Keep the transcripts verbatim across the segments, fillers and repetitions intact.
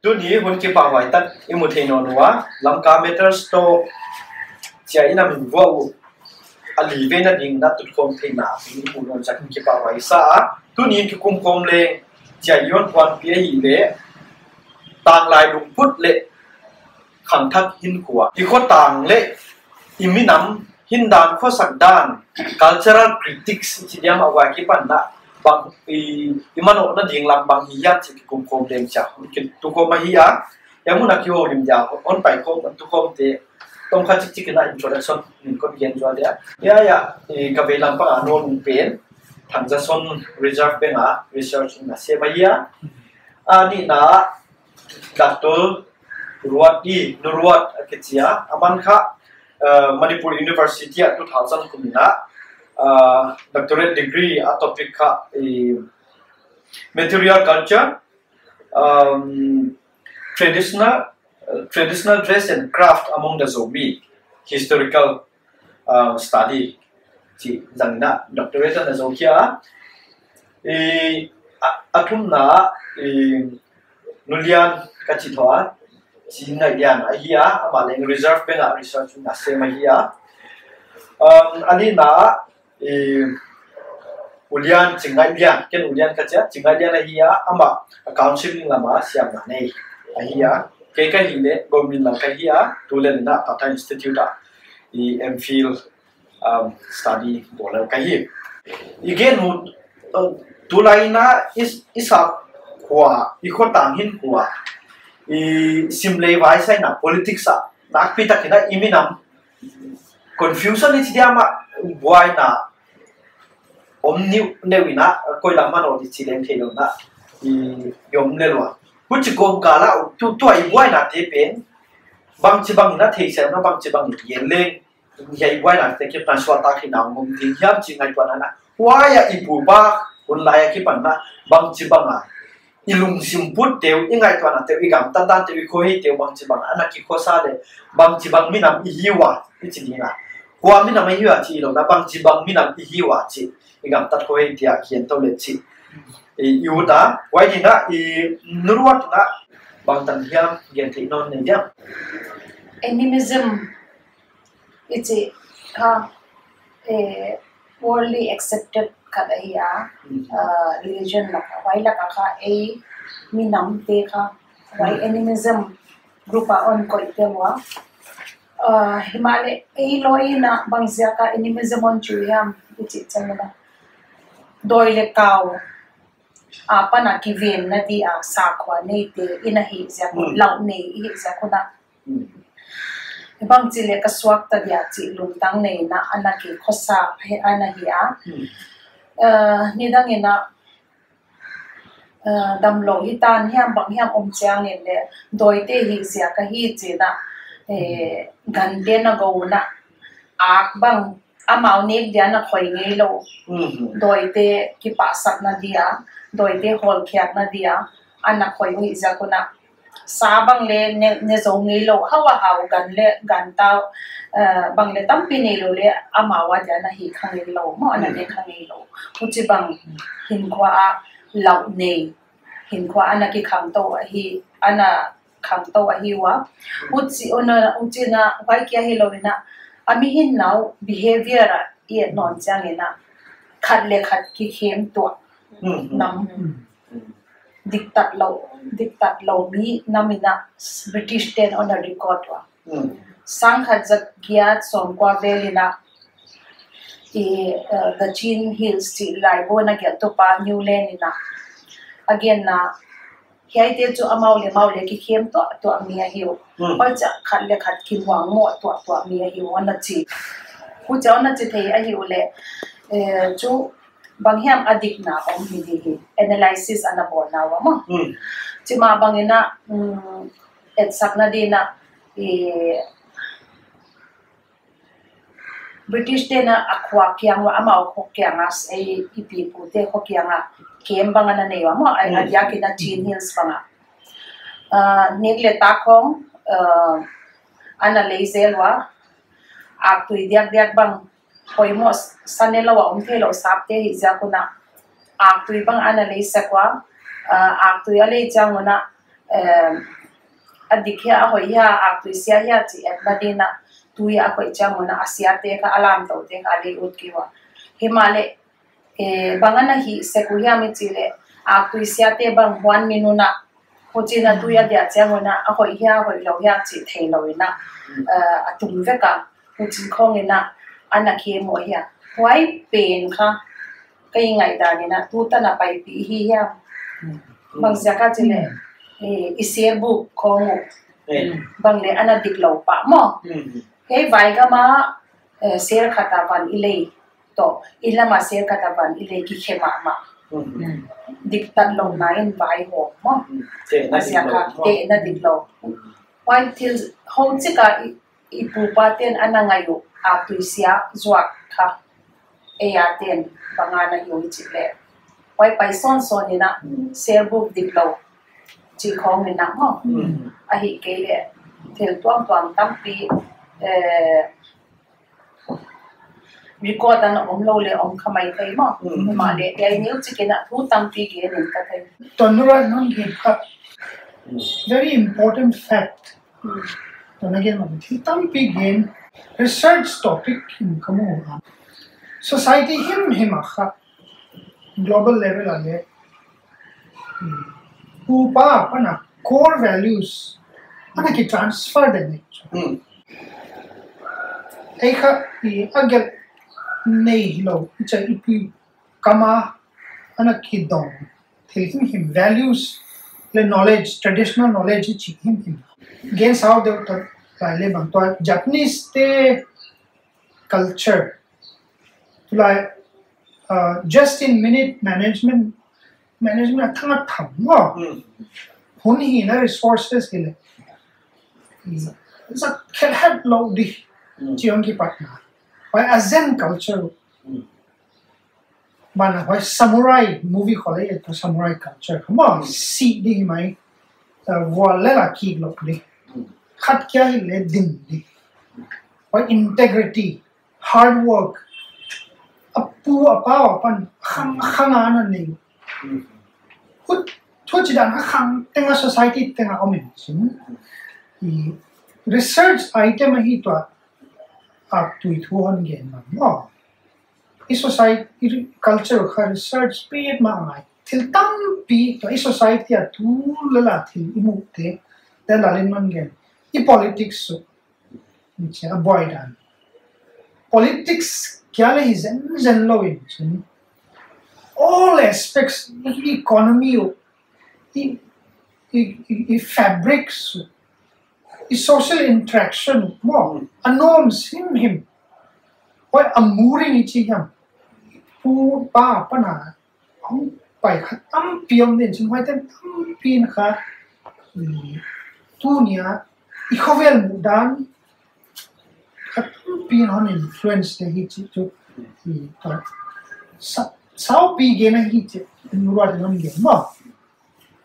Tuni hun kipahhuai tak i mu thei nawn ua, Lamka Matters toh chia i na min vuah uh a li vei na ding na tutkhawm theihna i mu nawn chiang kipahhuai sa a. Tuni in kikum khawm leng chia i hon puanpih ahihleh, tanglai lungput leh khangthak hinkhua, i khotang leh i minam hindan khosak dan, cultural critics i chi diam, a huai akipan na bang i, i manawhna ding lam bang hi hiam chih kikum khawm leng chia kitu khawm ahi a. Hiai mun a kihoulim dia hon pai khawm, tukhawmte tawmkhat chikchik in a introduction in kon gen zual dia. Ya, ya, i ka veilam pang a nawn pen Thangzason Reserve Bank a research in a sem ahi a. A nihna Doctor Ruat, i Nu Ruat a kichi a, aman kha, uh, Manipur University a two thousand kum in a, uh, doctorate degree a topic kha, eh, material culture, um, traditional, uh, traditional dress and craft among the Zomi, historical, uh, study. Chi zang in a doctorate ana zou khia a. I, a, a thumna, i, Nu Lian ka chi thou a, Chin Ngaih Lian ahi a, amah leng Reserve Bank a research in a sem ahi a. Um, a lina, i, U Lian, Chin Ngaih Lian, ken U Lian ka chi a, Chin Ngaih Lian ahi a, amah counseling lam a siamna nei ahi a. Kei ka hih leh Gomin Lang ka hi a, tu leh nina Patha Institute a i M Phil, um, study bawl ka hi. I gen uh, tulai in a i, i sakhua, i khotang hinkhua, i sim leh vai sai in a politics a nakpi tak in a i minam confusion i chi diam a buaina om neuh neuh in a, koi lam manawh di chi leng theilou in a i om lel ua. Huchi kawmkal a tu, tua i buainate pen bangchibang in a theisiamna bangchibang in gen leng hiai buainate akipan suakta theihna om ding hiam chih ngaihtuahna na. Huai a i pu pa hun lai akipan na bangchibang a i lungsim putte uh, i ngaihtuahnate uh, i gamtat dante uh, i khoheite uh bangchibang ana kikhosa leh bangchibang minam i hi ua i chi ding a. Kua minam i hi ua chih lou in a, bangchibang minam i hi ua chih i gamtat khohei dia kian tou leh chih i, i ut a. Huai ding a i Nu Ruat in a bangtan hiam gen theih nawn nei diam? Animism i chih kha, eh, worldly accepted khat ahi a, uh, religion lak a, huai lak a kha ei minamte kha huai animism group a hon koih tel ua. Uh, himahleh ei lawi in a bangziak a animism hon chi uh hiam i chih chiang in a, dawi leh kau apan a kivenna dia sakhua neite i na hih ziak un, lau nei i hih ziak un a, bangchi leh ka suakta dia chih lungtang nei in a ana kikhosa ana hi a. Uh, nidang in a, uh, damlou hitan hiam bang hiam om chiang in leh dawite hih ziak ahi chi in a, eh, gante na go un a, ak bang amau nek dia na khoi ngeilou. Dawite kipahsakna dia, dawite hawlkhiakna dia ana khoi uh ziak un a, sa bang leh ne, ne zou ngeilou, hau a hau, gan leh gan tau, eh, bang leh tampi neilou leh amau a dia na hih kha ngeilou maw, ana ne kha ngeilou. Huchibang hinkhua a lau nei, hinkhua ana kikhangtou ahi, ana khangtou ahi ua. Huchi, huchi in a huai kia hilou in a, a mihinna uh behavior a i et nawn chiang in a, khat leh khat kikhem tuah nam, diktatlou, diktatlou mi nam in a British ten hon record ua. Sangkhat zagiat sawmkua vel in a i, uh, The Chin Hills chih laibu na gelhtu pa Newland in a, a genna, hiaite chu amau leh amau leh kikhem tuahtuah mi ahi uh. Huchia khat leh khat kimuangmoh tuahtuah mi ahi uh ana chi. Huchia ana chi thei ahi uleh, eh, chu bang hiam a dikna om hi di hi analysis ana bawlna ua maw. Chimah bang in a, um, etsakna ding in a, i, British ten a khua kiang ua, amau khua kiang a, ei, i pipute khua kiang a camp bang ana nei ua maw, a, a diak in a Chin Hills bang a. Ah, nek leh tak khong, ah, ana lei zel ua, aktui diakdiak bang poimoh sa neilou a om theilou sapte hih ziak un a, aktui bang ana lei sak ua, ah, aktui a lei chiang un a, Em, a dik hia, a hoih hia, aktui sia hia chih etna dingin a, tui a koih chiang un a, a siate kha, a lamtoute kha a lei ut kei ua. Himahleh, eh, bang ana hih sek uh hiam i chih leh, aktui siate bang huan min un a, huchiin a tui a diah chiang un a, a hoih hia, hoihlou hia chih theilou in a, eh, a tum vek a, huchi khawng in a, ana kem uh hia. Huai pen kha, kei ngaihdan in a, tutan a paipih hi hiam. Bang ziak a chih leh, eh, i sel buk khawng uh. Bang leh ana diklou pah maw. Hiai vai gam a, eh, sel khat a van i lei toh, i lam a sel khat a van i lei kikhe mahmah. Diktatlouhna in vaihawm maw. A ziak a, tehna diklou. Huai thil hong chik a i, i pu pa ten ana ngai uh, aktui sia zuak kha. Ei a ten bang ana hi uh i chih leh, huai pai sawnsawn in a, sel buk diklou chih khawng in a maw. Ahihkeileh, thil tuamtuam tampi, eh, record ana omlou leh om kha maithei maw. Himahleh, hiai neu chik in a thu tampi gen in ka thei. Tua nura nang gen kha very important fact. Tua na gen mah thil tampi gen, research topic in ka mu a. Society himhim a kha, global level a leh, pu pa apan a core values ana ki transfer den ni. Ei kha, i a gelh nei hilou, i cha i pi kam a ana kidong thil himhim, values leh knowledge, traditional knowledge chih himhim. Gen sau deuh ta lai leh bang tua Japanese te culture. Tulai, uh, just in minute management, management a thang a tham maw. Hun hihna resources hileh, zat khelh hetlou di chih hong kipatna. Huai a Zen culture. Bang a huai samurai movie khawng leh, tua samurai culture kha maw, si di hi mai, uh, vual leh la kiklou di. Khat kia hileh din di. Huai integrity, hard work, a pu a pa apan khang, khang ana nei. Hut, thu chih dan a khang teng a society teng a om in chin. I research item ahi tua, aktui thu hon gen mah maw. I society, i culture kha research petmah ngai. Thil tampi tua i society a tu lala thil i muhte, te lalin man gen. I politics su, ni chia a buai dan. Politics kia leh hi zenzen lou in chin. All aspects, i economy uh, i, i, i, i fabrics uh, i social interaction maw, a norms himhim. Huai a muring i chi hiam. Pu pa apan a hong pai kha tampi om den chin, huaite tampi in kha, i, tunia i khovel muhdan kha tampi in hon influence te hi chih chu, i, ka sa, saupi gen ahi chih, in ruat in om gen maw.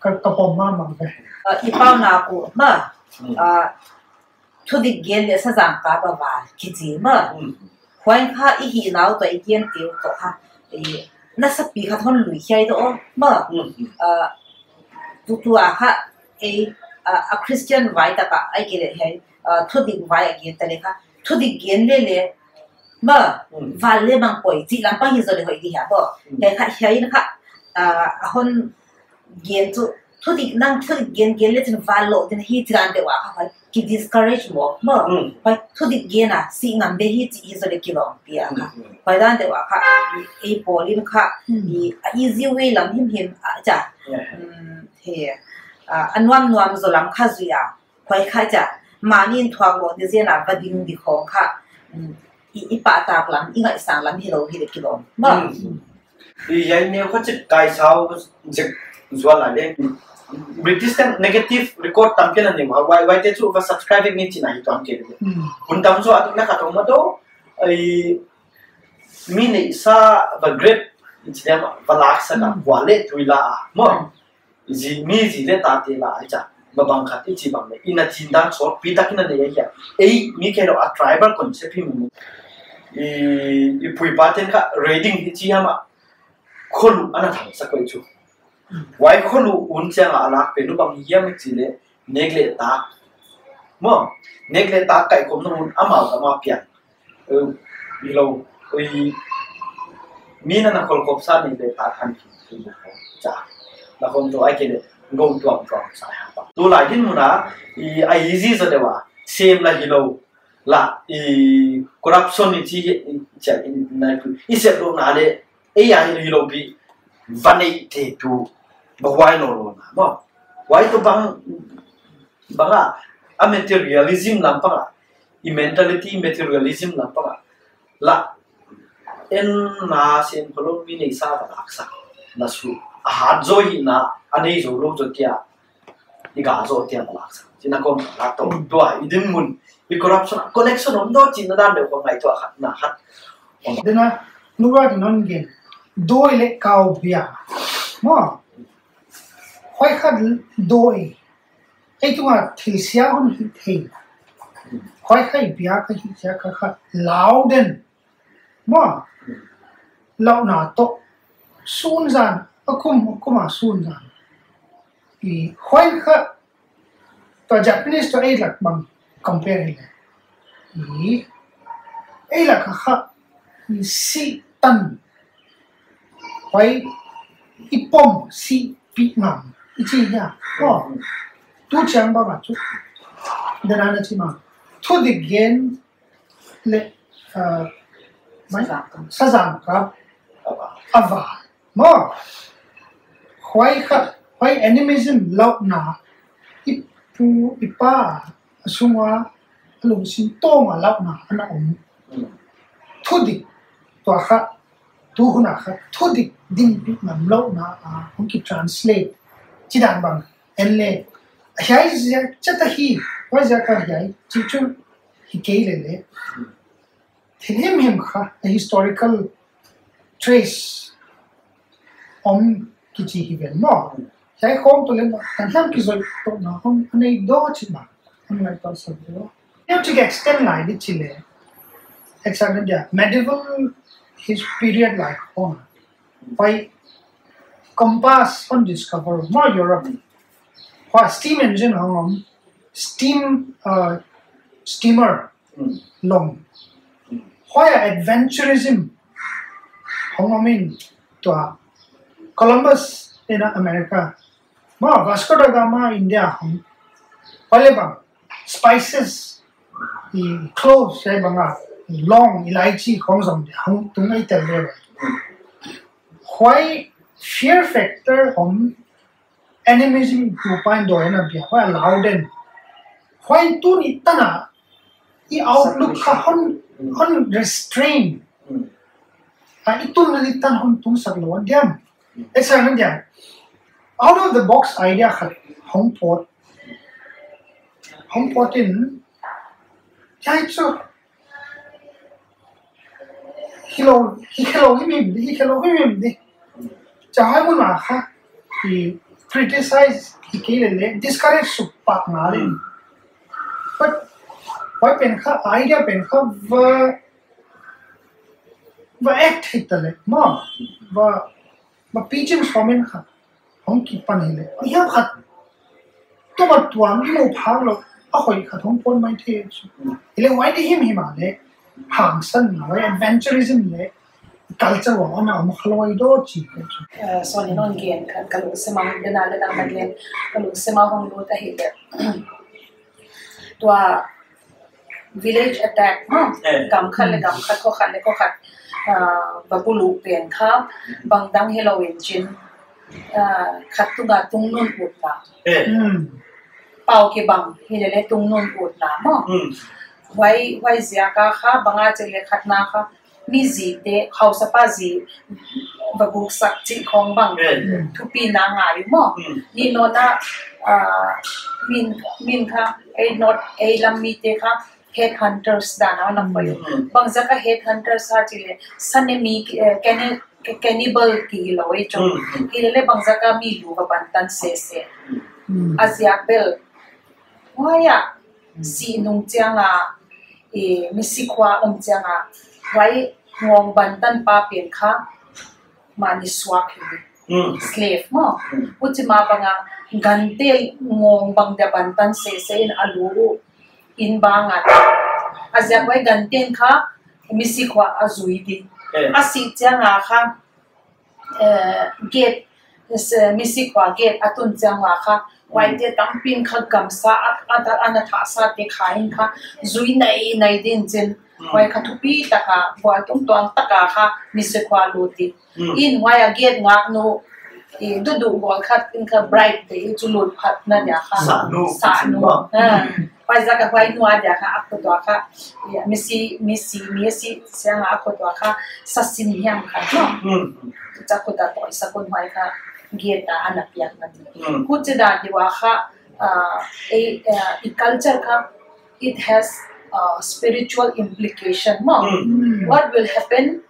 Ka, ka pom mahmah ve. Ah, i pau nak uh maw. Ah, thudik gen leh sazang kap a val kichi maw. Huai kha i hihna uh toh i gen te uh toh kha, i, nasapi kha hon lui hiai toh maw. Ah, tutu a kha, ei, ah, a Christian vai tak a, ahihkeileh hiai, ah, thudik vai a gen ta leh kha, thudik gen leh leh maw, val leh mang poi chih lam pang hi zoh leh hoih di hia maw. Hiai kha, hiai in kha, ah, a hon gen chu, thudik nang thudik gen gen leh chin val lou din hi chih dan deuh a kha huai ki discourage maw, maw. Huai thudik gen a si ngam di hi chih hi zoh leh kilawm piak kha. Huai dan deuh a kha, ei pawl in kha, i, a easy way lam himhim a cha. He, a nuamnuam zaw lam kha zui a. Huai kha cha, mahni in thuak lou di zen a va ding di khawng kha, i, i pahtak lam, i ngaihsang lam hilou hi leh kilawm maw. I, hiai neu kha chik kai sau zek zual a leh. British ten negative record tampi ana nei ua, huai, huaite chu va subscribe ni chihna hi tuan kei leh. Hun tam zaw a dik na kha tong maw tou, i, mi neihsa va grab, i chi dia va laksak a, huai leh tui la a maw. Zi, mi zi leh tate la a cha. Ba bang khat i chi bang leh, i na chin dan sawtpi tak in a nei a hia. Ei, mi kei lou a tribal concept hi mu. I, i pu i pa ten kha raiding i chi hiam a. Kholu ana thangsak uh chu. Huai kholu un chiang a lak pen uh bang hiam i chih leh, nek leh tak. Maw, nek leh tak kaikhawmna hun amau ka ma pian. Eh, hilou, ui, mi na na khol khop sa nek leh tak han ki, ki, cha. Na khom to ai ke leh, go tuang tuang sa ha pa. Tulai dinmun a, i, ai easy zaw deuh a, sem la hilou. La, i, corruption i chih, i, cha, i, na, i sep louhna leh, ei a hilou pi, va neite tu, va huai lou lou na, maw. Huai tu bang, bang a, a materialism lam pang a, i mentality materialism lam pang a. La, en na sem kholo mi nei sa va lak sa, na su, a hat zaw hi na, a nei zaw lou zaw kia, i ga zaw tiang lak sa. Chih na kawm la to. Tua i dinmun, i corruption, connection om deuh chihna dan deuh kong ngaihtuah khat na khat. Dena, nura di non gen. Dawi leh kau bia. Maw. Huai kha dawi. Ei tunga thil sia hon hi thei. Huai kha i bia kha hi sia kha kha. Lau den. Maw, lauhna toh, sun zan, a kum, a kum a sun zan. I, huai kha, tua Japanese toh ei lak bang compare hi leh. I, ei lak kha kha, i si tan. Huai, i pom si pi ngam. I chi ya. Maw, tu chiang bang a chu. Dena na chi ma. Thudik gen, leh, ah, mai? Sazangkap. Sazangkap. A va. A va. Maw. Huai kha, huai animism lauhna. I pu, i pa, a sunga, a lungsim tawng a lauhna, ana om. Mm. Thudik. Tua kha, tu hun a kha, thudik ding pi ngam lauhna, a, hong ki translate. Chih dan bang. En leh. Hiai ziak, chata hi, huai ziak a hiai, chih chu, hi kei lele. Thil himhim kha, a historical trace om kichi hi ven maw. Hiai khawng tu leh maw, kan hiam kizui toh na hong, a nei deuh chih maw, hong lai toh sa deuh. Hiam chih extend lai di chih leh, exactly dia, medieval his period lai khawng. Huai compass hon discover maw Europe. Huai steam engine hong om, steam, uh, steamer, mm, long. Mm. Huai a adventurism hong om in tua Columbus in America. Maw Vasco da Gama India hong. Huai leh bang spices, i cloves, i bang a, long, elaichi, khawng zong dia hong tung ai tel dia. Huai fear factor om animism tu pain doi na bia, huai lau den. Huai tu ni tana, i outlook kha hon, hon restrain. Mm. A i tun ni tan hon tung sak lou diam. Mm. Ei sa na diam. Out of the box idea khat hong phot. Hong phot in, hiai chu, hilou, hi hilou himhim di, hi hilou himhim di. Cha huai mun a kha, i criticize, i kei lele, discourage suk pak na leh. But, huai pen kha, idea pen kha, va, va act hita leh, maw, va, va pichin somen kha. Hong kipan hileh. Hiam khat. Tuma tuam i mu phak lou. A hoih khat hong phot mai thei chu. Hileh huai di himhim a leh. Hangsan na huai adventurism leh. Culture wa ana om khalou deuh chih kha chu. Eh, sorry, non gen khat ka lungsim a dena le dang na gen. Ka lungsim a hong lut ahih leh. Tua village attack, maw? Eh. Gam khat leh gam khat, kho khat leh kho khat, ah, va bulu pen kha, bang dang hilou in chin, ah, khat tunga tungnun utna. Eh. Hmm. Pau kibang, hilele tungnun utna, maw? Hmm. Huai, huai ziak a kha, bang a chih leh khatna kha, mi zi te, hausapa zi, va guk sak chih khawng bang, eh, thupi na ngai maw. Hmm. Ni no na, ah, min, min kha, ei not, ei lam mi te kha, headhunters dan a na poi. Hmm. Bang ziak a headhunters a chih leh, sane mi, eh, canni-, cannibal ki hilou ei chu. Hmm. Hilele bang ziak a mi lu va ban tan sese. Hmm. A ziak bel. Huai a, si nung chiang a, eh, misi khua om chiang a, huai ngawng ban tan pa pen kha, mahni suak hi. Hmm. Slave maw. Hmm. Huchi mah bang a gante ngawng bang dia bantan sese in a lu in bang a. A ziak huai gante kha misi khua a zui di. Eh. A sih chiang a kha, eh, gate, s-, misi khua gate a tun chiang a kha, hmm, huaite tampi in kha gamsa a, a, a na thahsa te kha in kha zui nai nai din chin. Hmm. Huai kha thupi tak a, buaitungtuang tak a kha misi khua lut di. Hmm. In huai a gate ngaknu, i dudu bawl khat in kha bride te i chu lut phatna dia kha. Sahnu. Sahnu. Hmm. Ah. Huai ziak a huai nu a dia kha, a khut ua kha, i, misi, misi, misi, siang a khut ua kha, sasin hiam khat maw. Hmm. Cha khut a toisa kun huai kha, gate a ana piakna di. Hmm. Huchi dan di ua kha, ah, i, ah, i culture kha, it has, ah, spiritual implication maw. Hmm. What will happen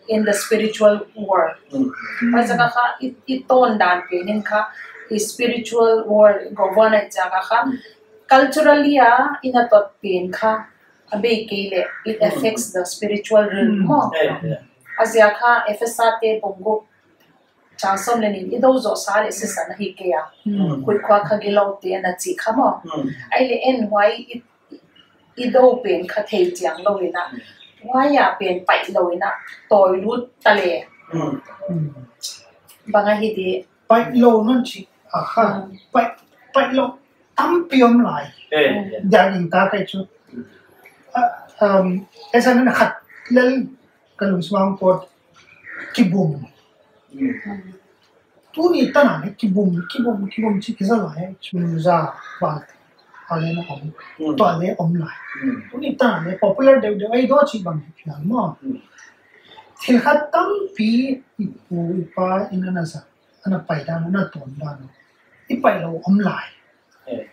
in the spiritual world. Mm. Huai ziak a kha, i, i ton dan pen in kha, i spiritual world govern a ziak a kha, mm, culturally a, i na tot pen kha, a bei kei leh, it, mm, affects the spiritual realm, mm, maw. Yeah, yeah. A ziak kha, Ephesa te bung guk, chang sawm leh nih in, i do zoh sa leh sisan ahi kei a. Mm. Khuit khua kha gilou te na chi kha maw. Mm. Ai leh en huai i i do pen kha thei chiang lou in a. Mm. Huai a pen pai lou in a. Tawi lut ta leh. Mm. Mm. Bang ahi di. Pai lou non chi. Aha. Mm. Pai, pai lou tampi om lai. Eh, mm, eh. Dia in ta kai chu. Mm. Ah, um, esa nan khat lel ka lungsim a hong pawt kibum. Mm. Mm. Tuni tan a leh kibum, kibum, kibum chi kisa lai, chu za bal. A leh na om. Mm. Tua leh om lai. Mm. Tuni tan a leh popular deuhdeuh ei do chi bang hi phial maw. Mm. Thil khat tampi i pu i pa in ana sa, ana pai dan, ana ton dan. I pai lou om lai. Eh.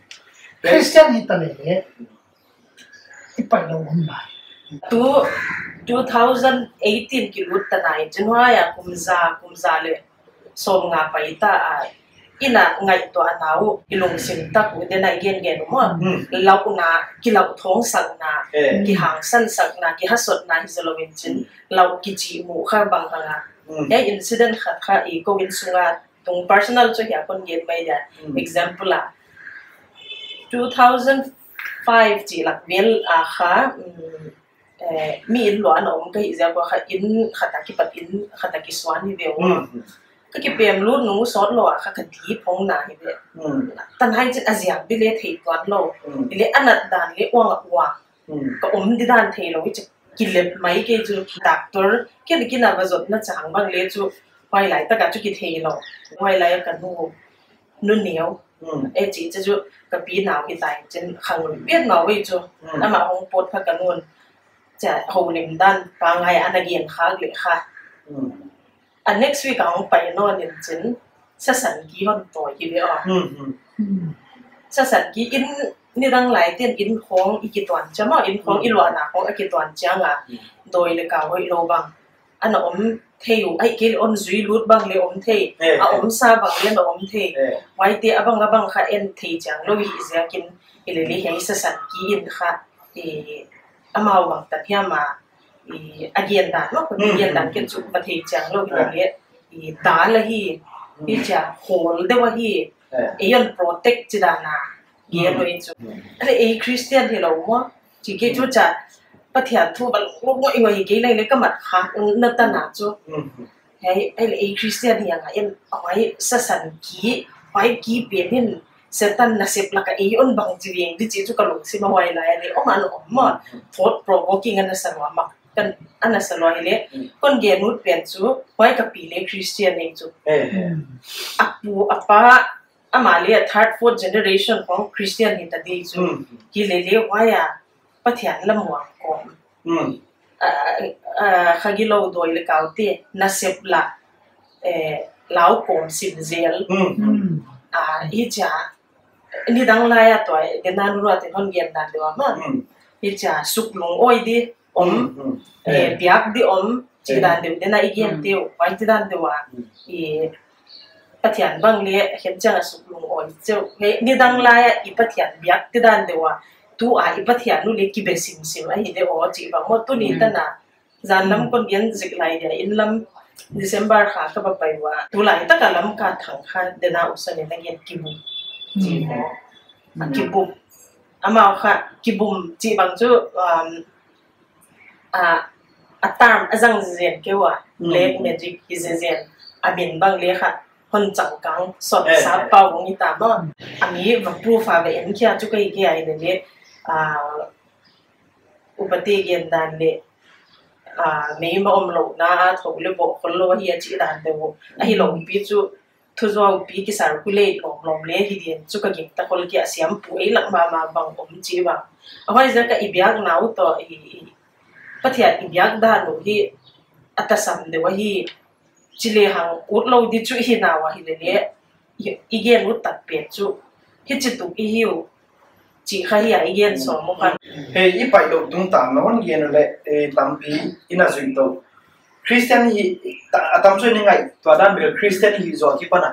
Christian hi ta leh leh, i pai lou om lai. Tu, two thousand eighteen kilut ta nai, chin huai a kum za, kum za leh sawmnga pai ta a, i na ngaihtuahna uh, i lungsim tak uh, den a i gengen uh maw. Hmm. Lauhna, kilauh thawngsakna, eh, kihangsansakna, kihasotna hi zalou in chin, hmm, lauh kichih mu kha bang bang a. Hmm. Hiai incident khat kha i kou inn sung a tung personal chu hiai kon gen mai dia. Hmm. Example a, two thousand five chih lak vel a kha, um, eh, mi inn luah ana om ka hih ziak ua kha inn khat a kipat inn khat a kisuan hi ve ua. Hmm. Ka kipem lut nung sawt lou a kha ka di phong na hi ve. Hmm. Tan hiai chin a ziak di leh thei tuan lou. Hmm. Leh a nat dan leh uang a uang. Hmm. Ka om di dan thei lou, i chi kilep mai kei chu doctor, ken kin a va zotna chang bang leh chu, huai lai tak a chu kithei lou. Huai lai a ka nu, nu neu. Hmm. E chi chu chu ka pi nau hi tai chin khang lui piat nau ei chu. Hmm. Ama hong pawt kha ka nun. Cha holim dan pangai ana gen khak leh kha. Hmm. A next week a hong pai nawn in chin, sasan ki hon tawi hi ve aw. Hmm, hmm. Hmm. Sasan ki in nidang lai ten inn khawng i kituan chiang maw, inn khawng, hmm, i luahna khawng a kituan chiang a. Hmm. Dawi leh kau hoih lou bang ana om thei uh, ahihkeileh hon zui lut bang leh om thei. Eh, a eh. Om sa bang leh na om thei. Eh. Huaite a bang a bang kha en thei chiang lou hi ziakin, i leh leh hiai sasan ki in kha, eh, amau bang tan hiam a, i, a gen dan lou, hmm, gen dan ken chu va thei chiang lou, hmm, hi leh, i, dal ahi, hmm, i chia hol deuh ahi, eh, ei hon protect chi dan a, gen, hmm, lou ei chu. Hmm. A leh ei Christian hilou maw, chi kei chu, hmm, chia, Pathian thu va lawm lawm ngoi ngoi hi kei leh leh ka mat kha, na tan a chu. Hmm. Hiai, ei leh ei Christian hi a nga in, huai sasan ki, huai ki pen in, Satan nasep lak a ei hon bang chi veng di chi chu ka lungsim a huai lai a leh om ana om maw. Hmm. Thought provoking ana sa lua mak, kan ana sa lua hi leh. Hmm. Kon gen ut pen chu, huai ka pi leh Christian ei chu. Eh. Hmm. A pu, a pa, amah leh a third, fourth generation khawng Christian hi ta di chu. Hmm. Hi leh leh huai a, Pathian lam muang kawm. Hmm. Ah, ah, kha gilou dawi leh kau te, nasep lah, eh, lau kawm sim zel. Hmm. Hmm. Ah, i chia, nidang lai a tua, den a nu rua te hon gen dan deuh a maw. Hmm. I chia, suk lungawi di, om, hmm, hmm, eh, eh, biak di om, chi, eh, dan deuh, den a i gen, hmm, deuh, huai chi dan deuh a, hmm, i Pathian bang leh, hen chiang a suk lungawi cheuh. He, nidang lai a i Pathian biak te dan deuh a, tu a i Pathian uh leh kibe simsim ahi de aw chi bang maw tuni, hmm, tan a. Zan lam, hmm, kon gen zik lai dia, inn lam, December kha ka va pai ua, tulai taka Lamka thang kha dena usan in a gen kibum. Chi mo. A kibum. Amau kha kibum chi bang chu, um, a, a term a zang zen kei ua, black magic hi zen. A min bang le kha hon changkang sawt sa pau bang i ta mo. A mi va proof a va en kia chu kei kei ai le le. A, upate gen dan le, a, meima omlouhna a thou le bawh khollou hi a chih dan deuh. Ahilou pi chu thuzuau pi ki circulate lawmlawm le hi din chu ka gingta khol kia, siampu ei lak mahmah bang om chi bang. A huai ziak a i biakna uh toh i, i, Pathian i biak dan uh hi a tasam deuh ahi. Chi le hang utlou di chu hi nau ahi le le. I, i gen ut tak pen chu hichi tuk i hi uh. Chi kha hi a i gen sawm uh khan. Hei, i paihlouh tungtang na hon gen uh le, eh, tampi i na zui tou. Christian hi, ta-, a tamzaw in i ngaihtuah dan bel Christian hi zaw akipan a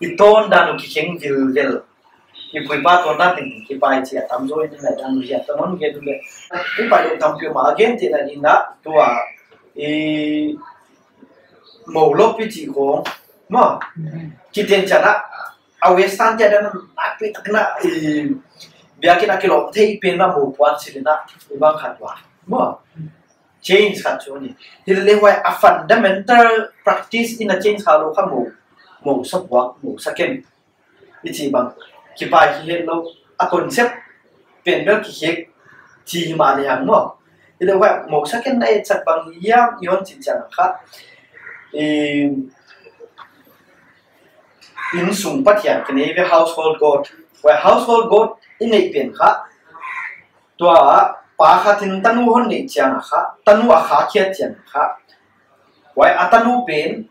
i tawn dan uh kikheng vilvel. I pu i pa tawn dan tengteng kipai chi a tamzaw in i ngaihdan uh hi a, ta hon gen uh le. I paihlouh tampi om a, a gentehna in a tua, i, mou lop i chih khong. Maw. Kiten chiang a, a Western te dan a pi tak na, i, biakinn a kilawm thei pen na mou puan sil in a, i bang khat ua. Maw. Change khat chu ni. Hi le huai a fundamental practice in a change kha lou kha mou, mou sa puak, mou sa ken. I chih bang, kipai hi hetlou, a concept pen bel kikhek chi hi mah le hang maw. Hi le huai mou sa ken na etsak bang hiam i hon chih chiang kha. I, innsung pathian kinei ve, household god. Huai household god i neih pen kha. Tua pa khat in tanu hon neih chiang kha, tanu a kha khiat chiang kha. Huai a tanu pen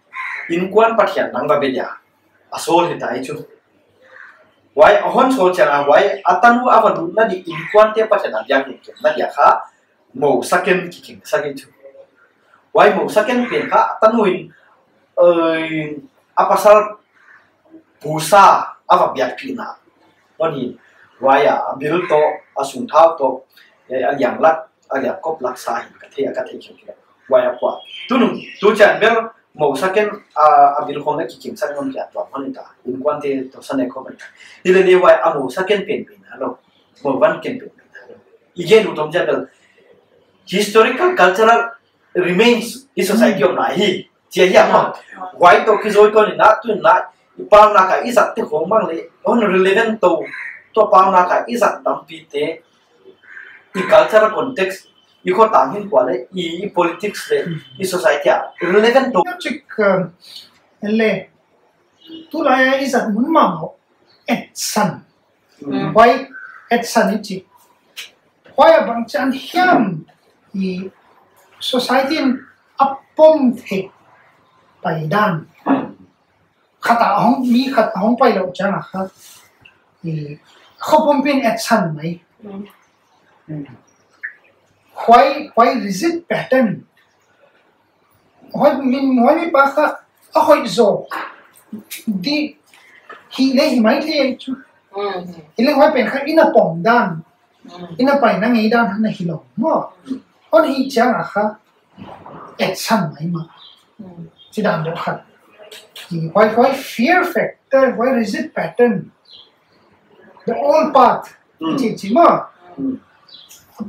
inkuan pathian dang va be dia. A sawl hi tai chu. Huai a hon sawl chiang a, huai a tanu a va lutna di inkuante pathian a biak in kemna dia kha, mou sa ken kikheng sa kei chu. Huai mou sa ken pen kha, a tanu in, eh, a pasal pusa a va biakpihna. Hon hi, huai a, a bil toh, a sungthau toh, eh, a liang lak, a liang kop lak sa hi, ka thei, ka thei khin kila. Huai a pua. Tunung, tu chiang bel, mou sa ken, a, a bil khong na kikheng sa ken kia tua hon ta. Inkuante toh sa ne khong ta. Hi le le huai a mou sa ken pen pen na lou. Mou van ken pen pen na lou. I gen uh tom chiang bel. Historical, cultural remains i society om lai hi. Chia hi a maw. Huai toh kizui kon in a, tu in a, i paunak a i zat te khong bang le, hon relevant tou, tua paunak a i zat tampi te, i cultural context, i khotang hinkhua le, i, i politics le, i society a relevant tou. Chik, um, le, tulai a i zat mun mahmah, etsan. Mm. Huai etsan i chih. Huai a bang chiang hiam i society in a pom thei pai dan. Khat a hong, mi khat a hong paihlouh chiang a kha. I, khopum pen etsan mai. Mm. Huai, huai rigid pattern. Huai min, huai mi pa kha, a hoih zaw. Di, hi le hi mai thei chu. Mm. Hi le huai pen kha i na pom dan. Mm. I na paina ngei dan na hilou. Maw. Mm. Hon hi chiang a kha, etsan mai mah. Mm. Chi dan deuh khat. Hi huai, huai fear factor, huai rigid pattern. The old path. Mm. Chi, chi maw. Mm.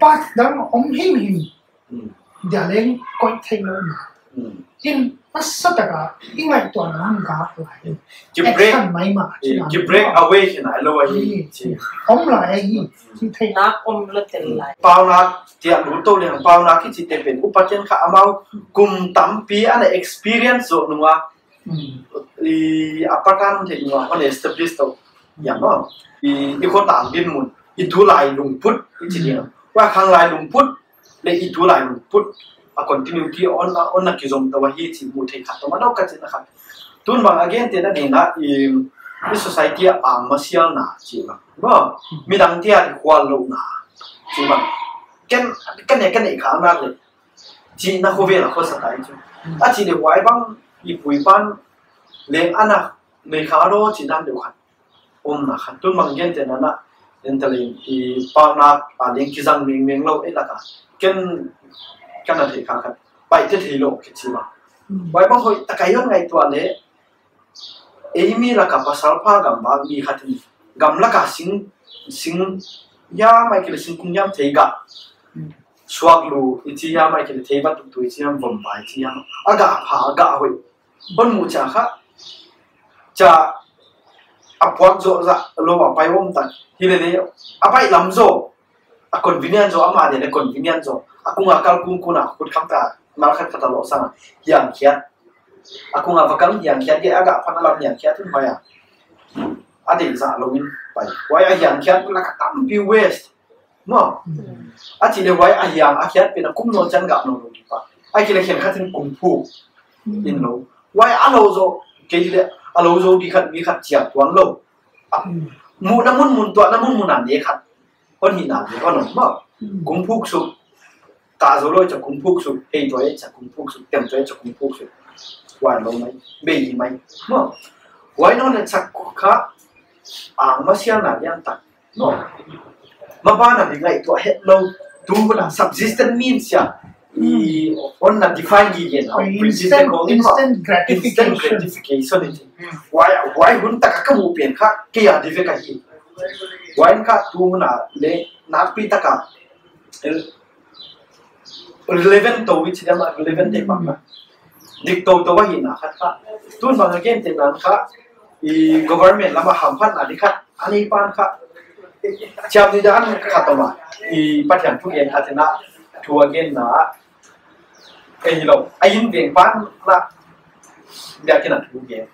Path dang om himhim. Mm. Dia leng koih theilou na. Mm. In a sa taka, i ngaihtuahna hon gak lai. Ki break, action mai mah, eh, chi ki break away hi nai lou ahi. Eh, chi. Om lai ahi. Chi thei. Nak om lou tel lai. Paunak, tia lu tou leng, paunak kichi te pen. Upa ten kha amau kum tampi ana experience zaw nung a. Mm. I, a pattern te nung a, hon establish tou. Ya maw. I, i khotang dinmun. I tulai lungput, i chi dia. Mm. Huai khanglai lungput. Le i tulai lungput a continuity hon, hon na kizom tou ahi chih mu thei khat tou mah deuh ka chihna khat. Tun bang a gentehna ding in a i, i society a pang masialna chih bang. Maw, midang te a i khual louhna chih bang. Ken, ken ne, ken ne kha na le. Chihna khovel a khosa tai chu. A chih le huai bang i pu i pa'n leng ana nei kha lou chih dan deuh khat. Omna khat tun bang gentehna na, en ta leng i paunak a leng kizang mengmeng lou e laka. Ken, ken na thei kha khat. Paite theilou kichi bang. Huai bang hoih tak a i hon ngaihtuah leh, ei mi laka pasal pha gam bang mi khat in, gam laka sing, sing hiam ahihkeileh singkung hiam thei gah, suaklu i chi hiam ahihkeileh thei bantuk tu i chi hiam, vom ba i chi hiam, a gah pha, a gah hoih hon muh chiang kha, chia a puak zoh zah lou a pai om tak hi lele, a baihlam zaw, a convenient zaw, ama dia leh convenient zaw, a kung a kal kung kung a khut kham ta, mal khat khat a loh sang a hiang khiat, a kung a va kal hiang khiat, ke a gah phan a lam hiang khiat in pai a, a deih zah lou in pai. Huai a hiang khiat laka tampi waste. Maw. A chih leh huai a hiang a khiat pen a kum nawn chiang gah nawn lou di pah. Ahihkeileh khenkhat in kum phuk in lou. Huai a lou zaw, kei di leh a lou zaw di khat mi khat chiang tuan lou. A, muhna mun mun, tuahna mun mun a ne khat hon hihna di hon om maw. Kum phuk suk. Kah zou lou chia kum phuk suk. Hei tuah chia kum phuk suk. Tem tuah chia kum phuk suk. Huai lou mai. Bei hi mai. Maw. Huai nawn leh chak kha. Ang masialna lian tak. No. Maban a di ngaihtuah het lou. Tu hun a subsistence means ya. I hon na define gige na. Instant, instant gratification. Instant gratification. Huai, huai hun tak a ka muh pen kha, kei a di vek ahi. Huai kha tu hun a leh nakpi tak a relevant to which dia ma relevant te pa ma. Dik to to ahi na khat kha. Tun bang again te nan kha. I government lama hamphatna di khat. Ani pan kha. Chiam di dan khat to ma. I Pathian thu gen khat na. Thu again na. Ei lou. Ai in veng pan na. Dia kina thu gen.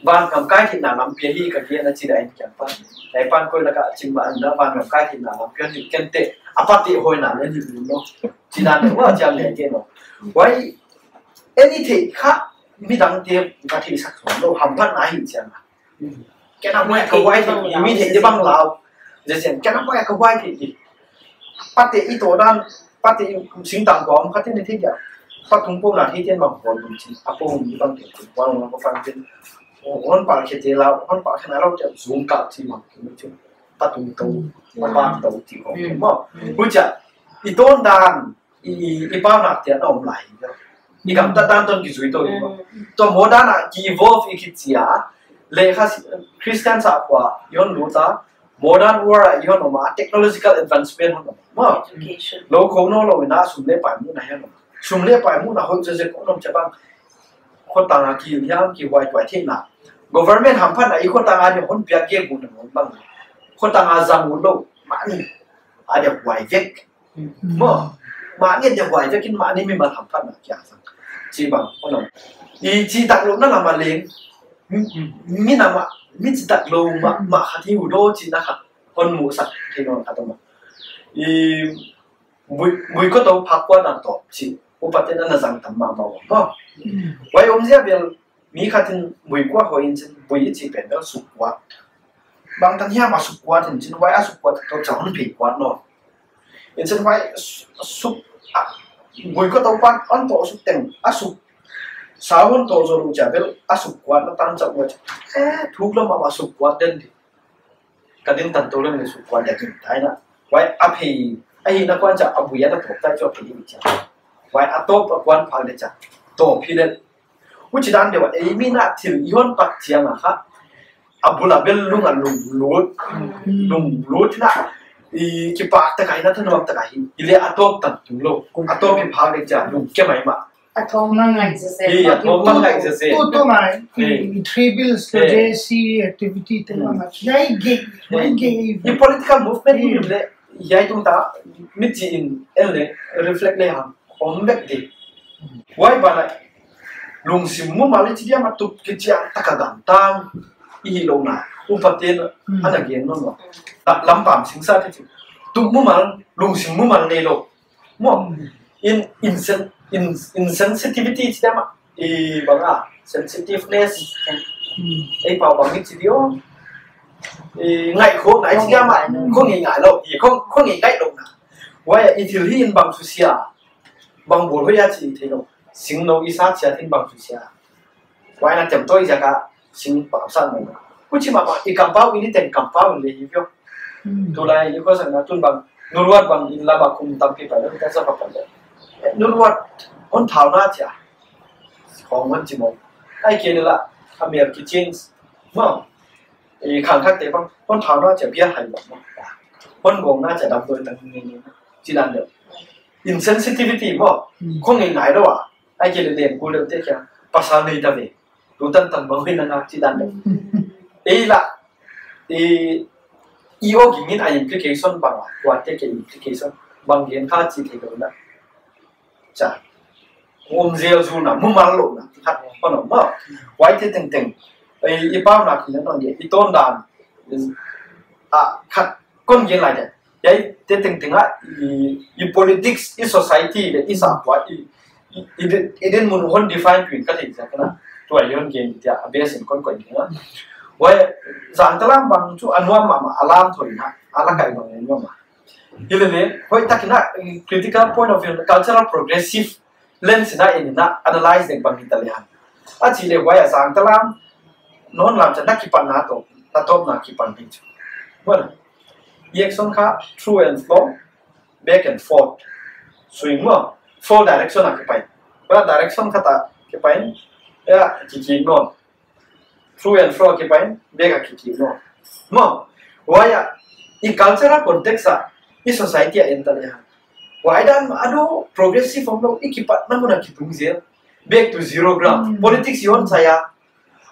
Van kam kai thei na lampi hi ka gen a chi da in kiang pan. Nai pan koi laka chim ba an da van kam kai thei na lampi hi ken te. A pa te hoi na le ni no. Chi na te wa chiam le ke no. Huai any thei kha midang te ka thei sak so lou hamphatna hi chiang. Kena huai ka huai thei mi thei te bang lau. Jesen kena huai ka huai thei. Pate i to dan, pate i singtang ko om khatin i thei dia. Patung po na thei tian bang ko dun chi. Apo mi bang te ko bang na ko pang tin. Hon pal khe te lau, hon pal khe na lau te zung ka chi bang ki mi chi. Patung to, pa bang to ti ko mo. Huchia, i ton dan, i, i pau nak tian om lai. I gam ta dan ton ki zui to mo. To modern a ki evolve i ki chia. Leh kha Christian sa kwa, yon lu ta, modern world a i hon om a, technological advancement hon om. Maw. Education. Lou khou nou lou in a sum leh pai muhna hon om. Sum leh pai muhna hon zek zek hon om chia bang. Khotang a ki hiam ki huai tuai thei na. Government hamphatna i khotang a di hon piak ke gu na hon bang. Khotang a zang u lou. Mani. A di huai vek. Maw. Mani di huai vek in mani mimal hamphatna kia zang. Chi bang hon om. I chi tak lou na lama leng. Mi, mi na ma, mi chi tak lou ma, ma khat hi u do chi na khat. Hon musak thei nawn khat om. I bui, bui ko to phak kuat na to chi. Upaten ana zang tam mahmah om. Maw. Huai om zia bel mi khat in bui kuat hoi in chin bui i chi pen bel suk kuat. Bang tan hiam a suk kuat in chin huai a suk kuat to cha hon phei kuat no. In chin huai su-, suk, a, bui ko to pan hon to suk teng a suk. Sa hon to zo lu cha bel a suk kuat na tan cha kuat. Eh, thuk lou mahmah suk kuat den di. Ka din tan to leng le suk kuat dia kin tai na. Huai a phei, a hi na kuan cha a bui a na to tai cho phei ni cha. Huai a to pa kuan phak le cha. To phei le. Huchi dan deuh a, ei mi na thil i hon pak chiang a kha. A bul a bel lung a lunglut. Lunglut na. I kipak tak a hi na thanuam tak a hi. I leh a to tan tung lou. A to phei phak le cha lung ke mai ma. A thawm mah ngaih zese. Hi, a thawm mah ngaih zese. Tu, tu mai, i, i tribal, eh, J C activity te mah ngaih. Hiai gay, hiai gay. I political movement ni le, hiai tung ta, mi chi in, en le, reflect le ham, om bek di. Huai ban ah, lungsim mumal i chi dia ma tup ki chiang tak a gam tang, i hi lou na, upaten, ana gen nawn lou. Lampam singsa te chi. Tup mumal, lungsim mumal nei lou. Maw, in, insen-, in, insensitivity chi dia ma, i bang a, sensitiveness, ei pau bang i chi dia, i ngaih khong, ngaih chi dia ma, khong i ngaih lou, i khong, khong i ngaih lou na. Huai i thil hi in bang susia, bang bawl hoih a chi thei lou, sing nou i sa chia thin bang susia. Huai na tem toi zia ka sing pau san mai. Huchi mahmah, i kampau, i ni teng kampau le hi vio. Tulai i khosakna tun bang, nuruat bang in lama kum tampi pai, ka sa pa pai. Nuruat, hon thau na chia. Khong hon chi mawk. Ai ke ni la, a mer ki change. Maw. I khang khat te bang, hon thau na cha bia hai bang maw. Hon gong na cha dam doi tang ni ni. Chi dan deuh. Insensitivity maw. Hmm. Khong ei ngai deuh a. Ai ke le len kul deuh te kia. Pasal nei ta ve. Tu tan tan bang hoi na nga chi dan deuh. Hmm. Ei la. I, i o ging in a implication bang a. Kuate ke implication. Bang gen kha chi thei deuh na. Cha. Om zel zu na, mumal lou na, khat, kono, maw. Huaite tengteng. Ei, i pau na ki na non dia, i ton dan. A, khat, kon gen lai dia. Huaite tengteng a, i, i politics, i society, le, i sa, hua, i, i, i, i den mun hon define kuin ka thei sa kana. Tua i hon gen dia, a base in kon kon gen na. Huai, Zangtalam bang chu a nuam mahmah, a lam thoi na, a la kai bang nuam mahmah. Hilele, hoihtak in a, critical point of view, cultural progressive lens in a en in a analyze dek bang hita le hang. A chih le huai a Zangtalam, non lam cha na kipan na to, na tawp na kipan ding chu. Well, i action kha through and flow, back and forth. Swing maw, four direction a kipai. Well, direction khat a kipai, ya, kiki non. Through and flow a kipan, back a kiki non. Maw, huai a, i cultural context a, i society a en ta le hang. Huai dan a deuh progressive om lou, i kipatna mun a kitung zel. Back to zero ground. Hmm. Politics i hon sa ya.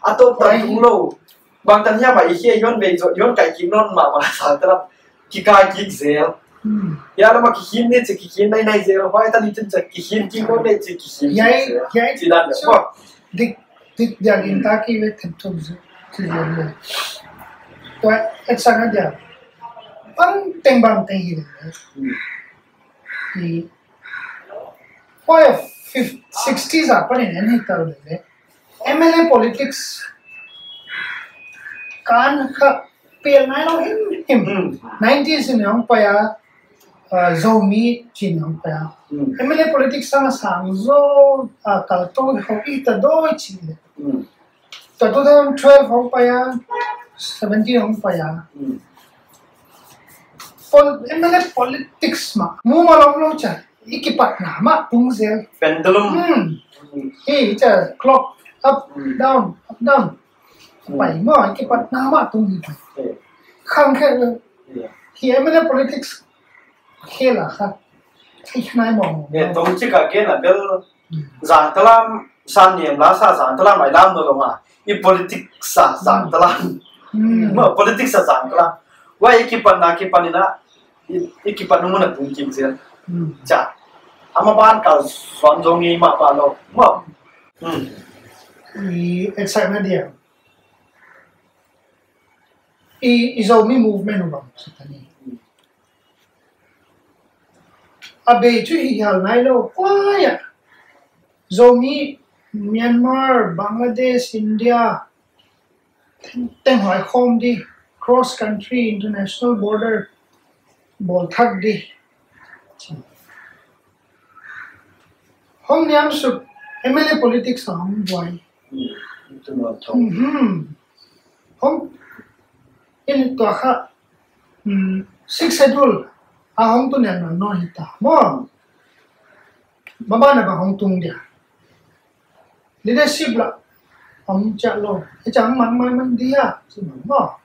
A tawp tan tung lou. Bang tan hiam a i hia i hon bei zo, i hon kai kik non mahmah sa ta la. Kikai kik zel. Hmm. Ya la ma kihin ne chi kihin nai nai zel. Huai tan i tun cha kihin kik non ne chi kihin kik zel. Chi dan deuh. Dik, dik dia gin ta ki ve them thum zu. Chi ya le. Tua, et sa na dia. Bang teng bang teng hi le. Hmm. Huai fif-, sixties a panin en hi ta le le. M L A politics kan kha pel nai lou himhim. Hmm. Nineties in hong pai a, uh, Zomi chin hong pai a. Hmm. M L A politics sang sang zo, uh, kal to ho i ta doi chi le. Hmm. Tua two thousand twelve hong pai a, seventeen hong pai a. Hmm. Pol-, M L A politics mah, mumal om lou cha. I kipatna mah tung zel. Pendulum. Hmm. Hmm. Hi, it's a clock. Up, hmm, down, up, down. Hmm. Pai maw, i kipatna mah tung hi pai. Yeah. Khang khe, yeah, hi M L A politics khe la kha. Hi khnai maw. Yeah, tong chi ka ke na bel. Hmm. Zangtalam, San Niam la sa Zangtalam ai lam no lo ma. I politics sa Zangtalam. Hmm. Ma, politics sa Zangtalam. Huai i kipatna, kipan in a, i, i kipan mun a tung kik zel. Hmm. Cha. Ama ban ka suan zong i ma ba lo. Maw. Hmm. I excite na dia. I, i Zomi movement u bang sa ta ni. A bei chu hi hial nai lo. Huai a. Zomi, Myanmar, Bangladesh, India. Teng, teng huai khawm di, cross country, international border, bawl thak di. Hong niam suk, M L A politics a hong buai. Hmm, tu ma thong. Mhm. Hong, in tua kha, hmm, Sixth Schedule, a hong tu niam na no hita. Maw, ma ba na ba hong tung dia. Leadership la, om cha lo. E chang man man man dia. Chi man maw.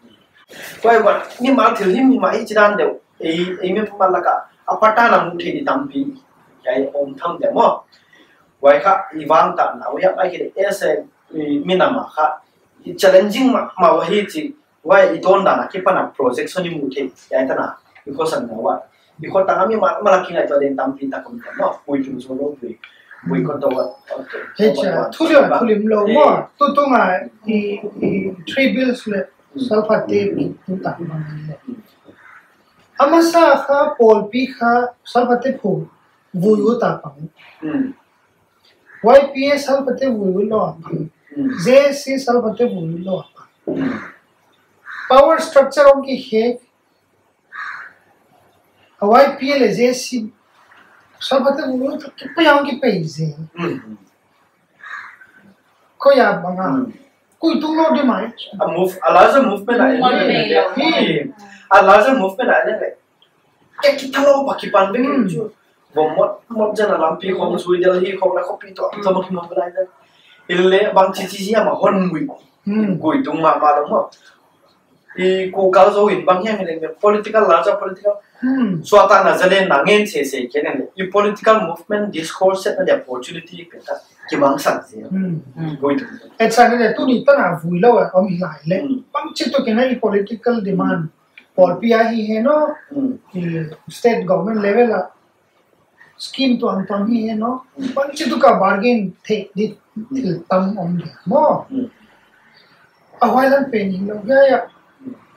Huai wan, mimal thil himhim a i chi dan deuh. Ei, ei mi puma laka. A pata na mu thei di tampi. Huai om tham deuh maw. Huai kha, i vang ta na. Huai ai ke de, e se, i mi na ma kha. I challenging ma, ma huai hi chi. Huai i ton dan a kipan a project sawm i mu thei, huai tan a, i khosan na huai. I khotang a mi ma, ma la kingai tua den tampi ta kom ta maw, pui tung zo lo pui. Pui ko to wa, okay. Hei cha, thu lim, thu lim lo maw, eh, tu tung a, i, i, three bills le, hmm, Salphate, hmm, tu ta bang le. Hmm. A masa kha, pawlpi kha, Salphate phu, vui u ta pang. Hmm. Y P A Salphate vui u lo a pang. Hmm. J A C Salphate vui u lo a pang. Power structure ong ki he. A Y P A le J A C Salphate vui u ki pe yang ki pe je. Hmm. Ko ya bang a. Hmm. Kui tung lo di mai. A move, a larger movement a en. Hmm. A larger movement a en. Ke ki thalo pa ki pan be ke chu. Vom mot, mot jan a lampi khong zui Delhi khong na khopi to, to ma ki mong lai da. Ile bang chi chi hiam a hon mui. Hmm. Gui tung mahmah lou maw. I ku kal zo in bang hiam in political la cha political. Hmm. Suakta na zalen na ngen se se ke ne. I political movement discourse set na the opportunity pe ta. Ki mang san se. Hmm. Gui tung. Et sa ne tu ni ta na vui lou a om hi lai le. Hmm. Bang chi tu ke na i political demand. Pawlpi a hi he no. Hmm. I state government level a scheme tuamtuam hi he no. Hmm. Bang chi tu ka bargain thei di thil tam om dia maw. Hmm. A huai lam pen hi lou gaya.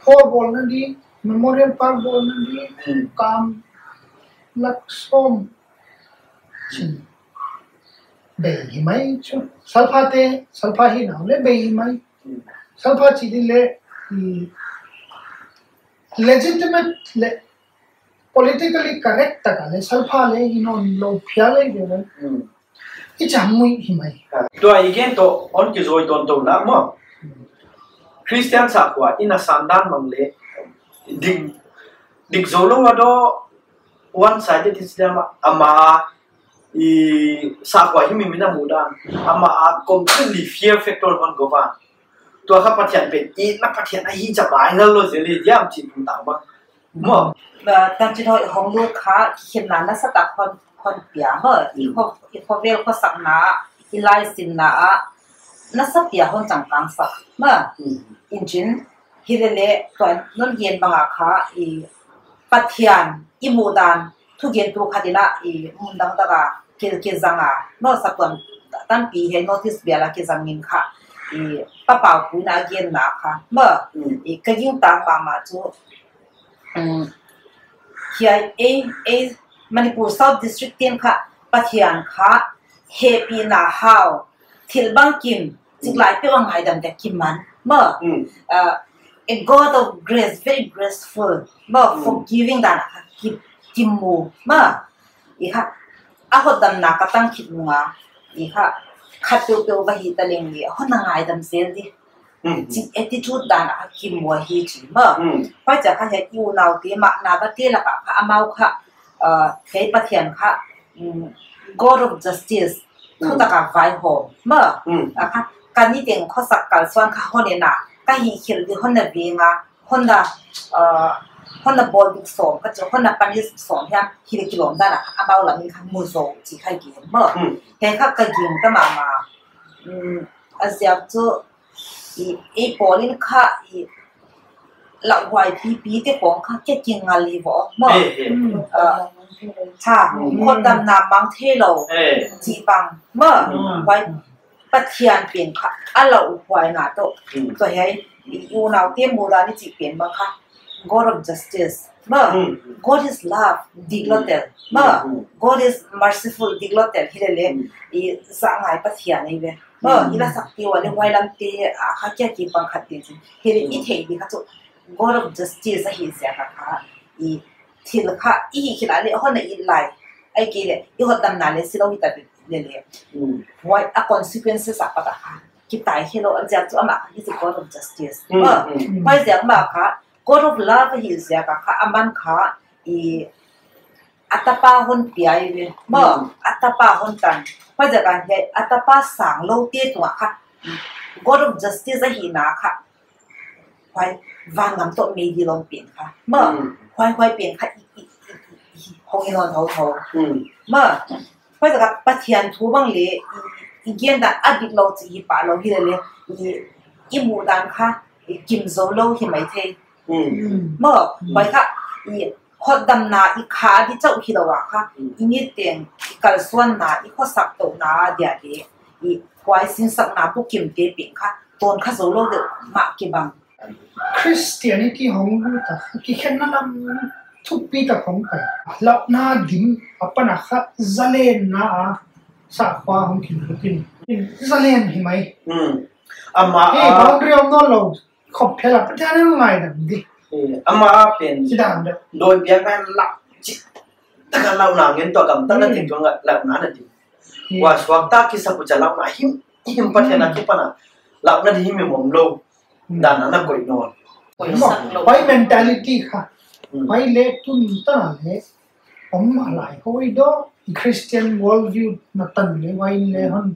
Hall bawlna di, Memorial Park bawlna di, Hmm. kam lak sawm. Chin. Bei hi mai chu. Salpha te, salpha hi nau le bei hi mai. Hmm. Salpha chi di le, hmm, legitimate le politically correct taka le salpha le hi nawn lou phial le ve le. Hmm. I chang mui hi mai. Tua i gen toh hon kizui tawntung na maw. Christian sakhua in a san dan mang le dik, dik zou lou a do one sided is them ama i sakhua hi mi mi na muh dan. Ama a completely fear factor hon go van. Tua kha Pathian pen i na Pathian a hi cha bai na lou zel le diam chi tung tang bang. Maw. Ba, tan chin hoi hong lut kha, kikhenna nasatak hon, hon pia maw. I kho, i khovel khosakna, i laisinna ah, nasa pia hon changkang sak. Maw. Hmm. In chin, hi le le, tuan non gen bang a kha, i Pathian, i muh dan, thugen tu khat in a, i mun dang tak a, ki, kizang a, maw saptuam tampi he notice bial a kizang in kha, i pa Pau Pu in a genna kha, maw, Hmm. i ka gingta mahmah chu, um, hiai ei, ei Manipur South District te'n kha, Pathian kha, hehpihna hau, thil bangkim, chik lai peuh a ngaidam dia kiman, maw, Hmm. uh, a God of grace, very graceful, maw, Hmm. forgiving dan a kha ki, kimu, maw, i kha, a hotdamna ka tang khit nung a, i kha, khat peuhpeuh va hih ta leng le, hon na ngaidam zel di. Hmm. Chik attitude dan a kimu hi chi maw. Hmm. Huai chia kha hiai i unaute mah na va te lak a kha amau kha, uh, hiai Pathian kha, um, God of justice, Hmm. thutak a vaihawm, maw. Hmm. A kha, ka niteng khosak kalsuan kha hon en a, ka hihkhelh di hon na veng a, hon na, uh, hon na bawl dik sawm, ka chu hon na punish sawm hiam, hi le kilawm dan a kha, amau lam in kha mu zou, chi kha gen, maw. Hmm. Hiai kha ka gingta mahmah, um, a ziak chu, i, i pawl in kha, i, lauhuai pipi te khong kha kia kingal hi vo, maw. Eh, eh. Hmm. Ah, cha, Hmm. hotdamna mang thei lou. Eh. Chi bang, maw. Hmm. Huai Pathian pen kha, a lauhuaina toh. Hmm. Toh hiai, i unaute mudan i chih pen bang kha, God of justice, maw. Hmm. God is love, dik lou tel, maw. Hmm. God is merciful, dik lou tel, hi le le, Hmm. i zah ngai Pathian ei ve. Maw, Hmm. i la sak ti ua le huai lam te, a kha kia ki bang khat te chi. Hi le i Hmm. thei di kha chu, God of justice a hi ziak a kha, i thil kha, i hihkhelh a le hon na it lai. Ahihkeileh, i hotdamna le si lou hi ta le le. Hmm. Huai a consequences a pat a kha. Kitai hi lou a ziak chu amah kha, he's a God of justice. Hmm, Maw, hmm. huai ziak mah kha, God of love a hi ziak a kha, aman kha, i a tapa hon piak ve. Maw, Hmm. a tapa hon tan. Huai ziak a hiai, a tapa sang lou te tung a kha, God of justice a hihna kha. Huai vangam toh meidil om pen kha. Maw, Hmm. huai huai pen kha i, i, i, i, i, hong i nawn thouthou. Hmm. Maw, huai ziak a Pathian thu bang le i, i gen dan a dik lou chi hi pah lou hi le le i, i muh dan kha i kim zou lou hi mai thei. Hmm. Maw, Hmm. huai kha i hotdamna i kha di chauh hi lou a kha. Hmm. I niteng i kalsuanna i khosak touhna dia le i huai sinsakna bukim te pen kha tawn kha zou lou deuh mah kibang. Christianity hong lut a kha, kikhenna lam thupi tak hong pai. Lauhna dim apan a kha zalenna a sakhua hong kilut in. Zalen hi mai. Hmm. Amah Hey, a boundary om nawn lou. Khop phel a Pathian in ngaidam di. Hmm. Amah a pen. Chi dan deuh. Dawi biakna lak chi. Taka lauhna ngen toh gam taka Hmm. tin tuang lauhna na di. Hmm. Huai suakta kisa pu cha lauhna himhim Pathian a Hmm. kipan a. Lauhna di himhim om lou. Hmm. Dan a na koih nawn. Koih Maw, sak lou. Huai mentality kha. Hmm. Huai le tun ta le. Om a lai hoi do. Christian worldview na tan le huai le Hmm. hon.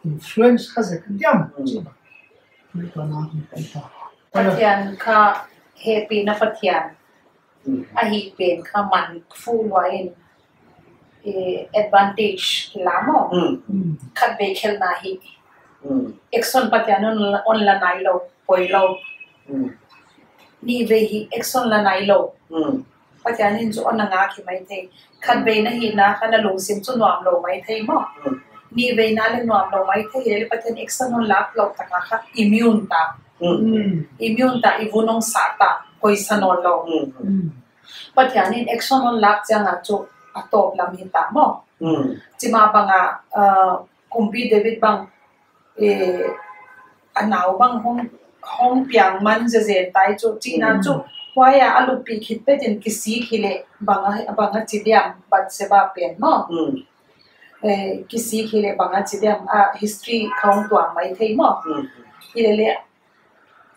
influence kha zek diam. Mm. Chi ba. Ni ka na ni ka ta. Pathian kha hehpihna Pathian. Mm. Ahih pen kha man fu lua in, eh, advantage ki la maw. Mm. Mm. Khatvei khelhna hi. Mm. Action Pathian hon, hon la nailou, poilou. Mm. Nihvei hi action la nailou. Mm. Pathian in chu hon na ngak hi maithei. Khatveina hihna kha na lungsim chu nuamlou maithei maw. Mm. Nihveina leh nuamlou maithei, leh Pathian action hon laklou tak a kha immune ta. Mm. Mm. Immune ta, i vun hong sa ta, koih sa nawnlou. Mm. Mm. Pathian in action hon lak chiang a chu a tawp lam hi ta maw. Mm. Chi mah bang a, uh, kumpi David bang, eh, a nau bang hong, hong piang man zezen tai chu, chihna chu, mm, huai a a luppih khit pet in kisik hileh bang a, bang a chi diam, Bathsheba pen maw. Mm. Eh, kisik hileh bang a chi diam, a history kha hong tuang maithei maw. Mm. Hilele,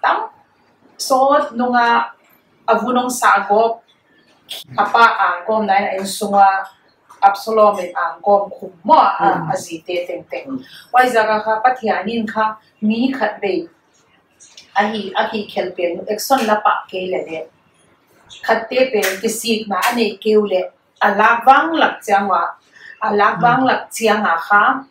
tam sawt nung a a vun hong sa gawp, a pa a gawm nai a inn sung a Absalom in a gawm khum maw a, mm, a zite tengteng. Mm. Huaiziak a kha Pathian in kha mi khatvei a hih, a hihkhelh pen action la pah kei lele. Khatte pen kisikna a neih kei uleh a lak vang lak chiang ua, a lak vang lak chiang a kha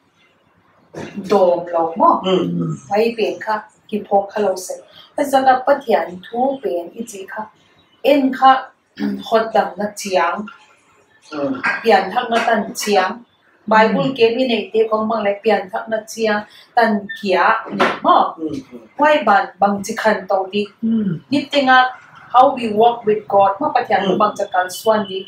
dawm lou maw. Mm. Huai pen kha kiphawk kha lou sek. Huaiziak a Pathian thu pen i chih kha, en kha, hotdamna chiang, mm, pianthakna tan chiang, Bible, mm, kem i neite kong bang leh pianthakna chiang tan kia ni maw. Mm. Huai ban bangchi khantou di. Mm. Niteng a how we walk with God maw, Pathian, mm, bangchi kalsuan di.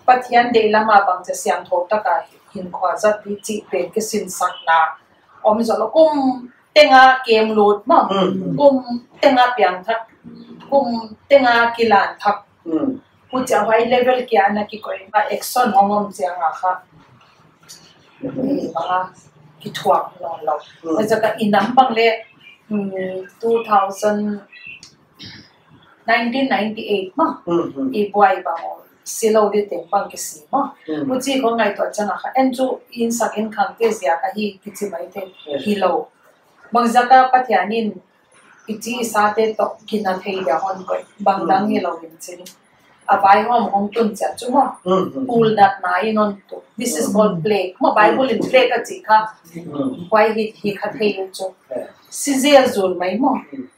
Pathian deihlam a bangchi siangthou tak a hinkhua zat di chih pen kisinsakna om zou lou, kum teng a kem lut maw. Mm. Kum teng a piangthak, kum teng a kilanthak. Mm. Huchia huai level kia na kikoih a action hong om chiang a kha. Mm. Bang a kithuak nawnlou. Mm. Huaiziak a i nam bang leh, mm, two thousand, nineteen ninety-eight maw. Mm, mm. I buai bang si lou di teng bang kisi maw. Mm. Huchi kong ngaihtuah chiang a kha, en chu insak inkhangte ziak ahi kichi maithei. Yes. Hilou. Bangziak a Pathian in i chi i sate toh kina thei dia hon koih. Bang dang, mm, hilou in chin. A vaihawm hong tun chiang chu maw. Mm, mm. Pulnatna in hon tu. This is, mm, called plague. Maw Bible in plague a chi kha. Mm. Huai hi, hi kha thei chu. Yeah. Si zel zul mai maw. Mm.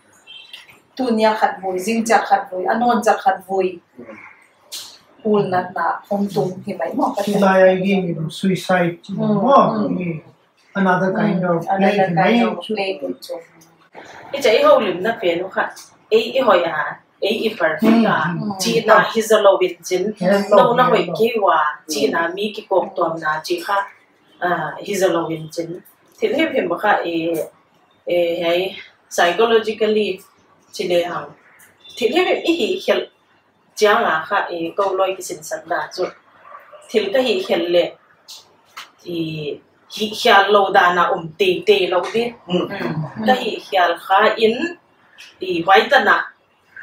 Tuni a khat vui, zingchiang khat vui, a nawn chiang khat vui. Mm. Pulnatna hong tung hi mai maw. Suicide, suicide, mm, maw. Mm. Another kind, mm, of plague, another kind mai of chu. Plague chu. I chih i houlimna pen uh kha, ei i hoih a, ei i perfect a, mm, chihna hi zou lou in chin. Hi zou lou, nou na hoih kei ua, chihna mi kikawktuamna chih kha, ah, hi zou lou in chin. Thil himhim kha, eh, eh, hiai psychologically chi lehang. Thil himhim i hihkhelh chiang a kha, eh, kou loi kisinsakna chu. Thil ka hihkhelh leh, eh, hihkhial lou dan a om teitei lou di. Mm. Mm. Ka hihkhial kha in, eh, huai tan a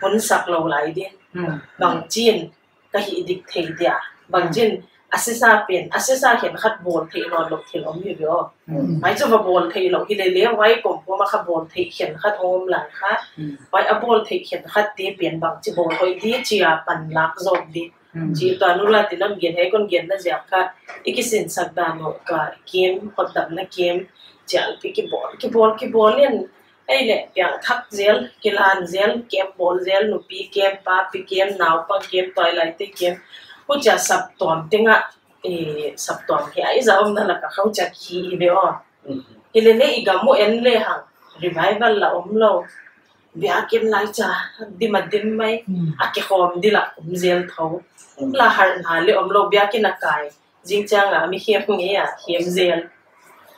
hun sak lou lai di. Mm. Bangchin ka hih dik thei dia. Bangchin a sisa pen, a sisa khenkhat bawl theih nawnlou thil om hi ve aw. Mm. Huai chu va bawl theih lou hilele, huai kawmkawm a kha bawl theih khenkhat om lai kha. Mm. Huai a bawl theih khenkhatte pen bangchi bawl hoih di chi a panlak zawk di. Mm. Chi tua nu la tin om gen, hiai kon genna ziak kha, i kisinsak dan uh kha, kem, hotdamna kem, chialpi kibawl, kibawl, kibawl in, ei leh, piangthak zel, kilan zel, kem bawl zel, nupi kem, papi kem, naupang kem, tuailaite kem, huchia saptuam teng a, eh, saptuam hi a i za omna lak a kha huchia ki hi ve aw. Mhm. Hilele i gam uh en lehang, revival la omlou. Biakin lai cha, dim a dim mai, mm, a kikhawm di la om zel tho. Mm. La harhna leh omlou, biakin a kai. Zingchiang a mi khem ngei a, khem zel.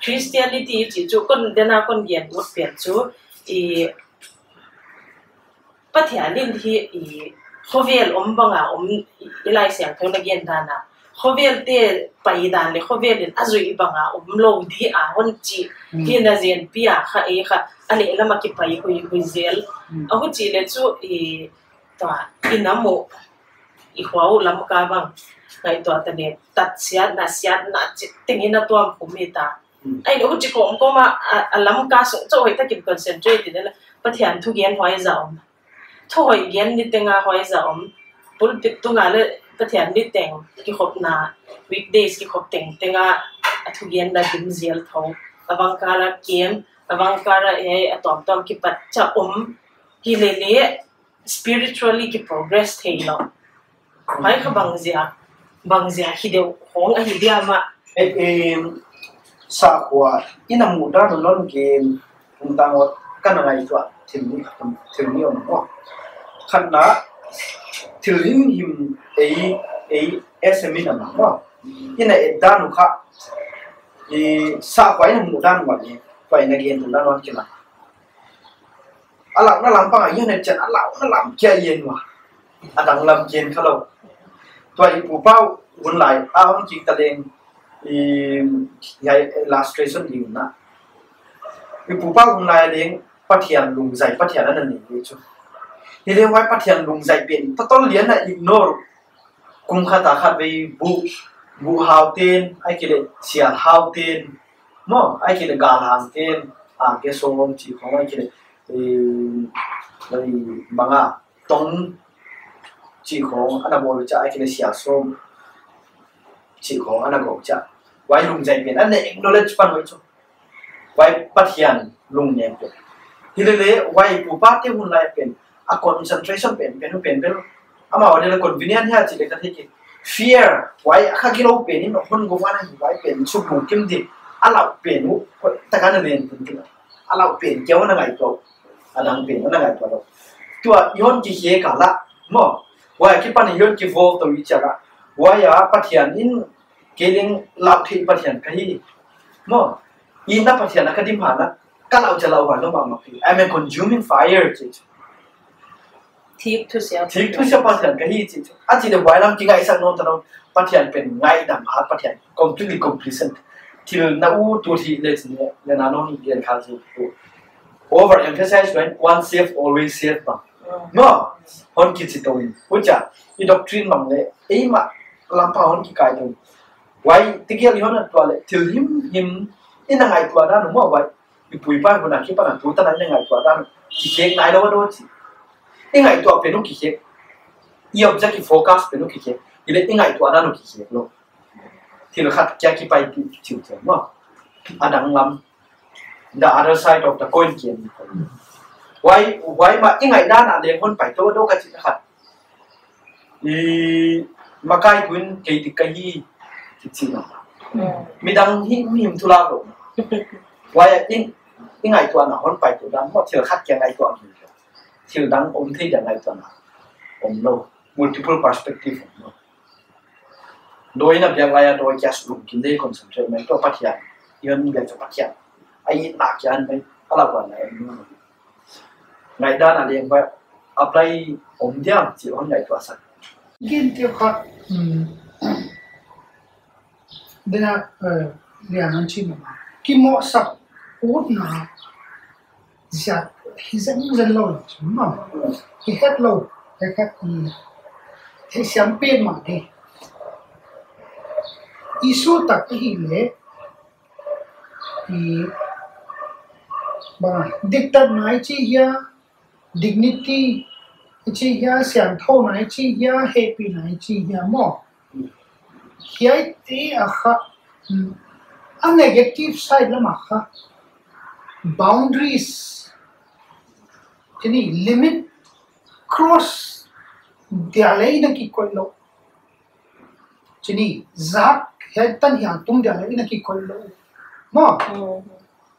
Christianity chih chu kon den a kon gen ut pen chu, i Pathian in hi, i khovel om bang a om, i Laisiangthou na gen dan a. Khovelte pai dan leh khovel in a zui bang a omlou di a hon chi. Mm. Hi na zen pi a kha ei kha, a lehlam a kipai huihui zel. Mm. A huchih leh chu i, tua, i nam uh, i khua uh Lamka bang, ngaihtuah ta leh, tatsiatna, siatna, chih teng in a tuam khum hi ta. Ai, huchi kawmkawm a, a, a lam ka sung chauh hoihtakin concentrate in la, Pathian thugen huai zah om. Thuhoih gen ni teng a huai zah om. Pulpit tung a le Pathian ni teng kikhopna, weekdays kikhop tengteng a, a thugenna dim zel tho. A bang kal a kem, a bang kal a ei, a tuamtuam kipat chauh om. Hilele, spiritually ki progress thei lou. Huai kha bangziak, bangziak hi deuh khong ahi diam a. Eh, eh, Sakhua, i na muhdan uh non gen, um tang ot, ka na ngaihtuah, thil nih, thil nih om maw. Khatna, thil himhim, ei, ei, S M in a maw. I na etdan uh kha, eh, Sakhua i na muhdan uh a ni, tua i na gen dan uh a kila. A launa lam pang a hian a chan a launa lam kia yen ua. A dang lam ken kha lou. Tua i pu pa hun lai a hon kik ta leng i, i illustration ding na. I pu pa hun lai leng Pathian lungzai Pathian ana nei ve chu. Hilele huai Pathian lungzai pen totally ana ignore. Kum khat a khat vei bu, bu hau ten, ahihkeileh sial hau ten, maw, ahihkeileh galhang ten, a ke som chi khong ahihkeileh, eh, lai banga tong chi khong ana bawl chiah, ahihkeileh sial som chi khong ana gou chiah. Huai lungzai pen ana acknowledge pan uh chu. Huai Pathian lungnem pen. Hilele huai pu pa te hun lai pen a concentration pen pen pen pen. Amau a dia convenient hia chih leng ka thei kei. Fear, huai a kha gilou pen in hon gou van a hi huai pen suk lungkim di. A lau pen uh, tak ana len pen pen. A lau pen kia ana ngaihtuah. A dang pen ana ngaihtuah lou. Tua i hon kikhe ka la. Maw. Huai akipan i hon kivo tou i chia la. Huai a Pathian in kei leng lau thei Pathian ka hi. Maw. I na Pathian a ka dim hana, ka lau chia lau hana mahmah pi. I'm a consuming fire, chi chu. Thik thusia. Thik thusia Pathian ka hi, chi chu. A chih leh huai lam kingaihsak nawn ta lou. Pathian pen ngaidam hat Pathian. Completely complacent. Thil na ut uh hi leh chi leh, leh na non gen kha chu. Overemphasize when once saved, always saved bang. Mm. Maw. Hon kichi tou in. Huchia. I doctrine bang leh. Eimah lam pang hon kikai tou in. Huai, tegel i hon a tuah leh, thil himhim, i na ngaihtuah dan uh maw huai. I pu i pa hun a kipan a tu tan a i na ngaihtuah dan uh. Kikhek nai lou a dou chi. I ngaihtuah pen uh kikhek. I object i focus pen uh kikhek. Hilele i ngaihtuah dan uh kikhek lou. Thil khat kia kipai pi chiu chiu maw. A dang lam. The other side of the coin kian. Huai, huai mah i ngaihdan a leng hon pai tou dou ka chih khat. I makai tuin kei dik ka hi, kichi na. Mm. Midang hi, mi him thulak lou. Huai a in, i ngaihtuahna hon pai tou dan, maw thil khat kia ngaihtuah hi. Thil dang om thei dia ngaihtuahna om lou. Multiple perspective om lou. Doi na biak lai a doi kia suk lungkim di concentrate mai tou Pathian. I hon biak tou Pathian. Ai na kia mai, a lau huan na em. Ngaihdan a leng huai apply om diam chih hon ngaihtuah sak. Gen tiu kha, hmm. Dena, eh, lian an chi mama. Kimohsak utna ziak hi zen zen lou lou, hmm. Hi het lou, hi het, hmm. Hi siam pen mah di. Issue tak ahihleh, i, bang, diktatna i chih hia, dignity i chih hia, siangthouna i chih hia, hehpihna i chih hia maw. Hiaite a kha, mm, a negative side lam a kha, boundaries, chini limit cross dia leh i na kikoih lou. Chini, zak, hiai tan hiang tung dia leh i na kikoih lou. Maw? Mm.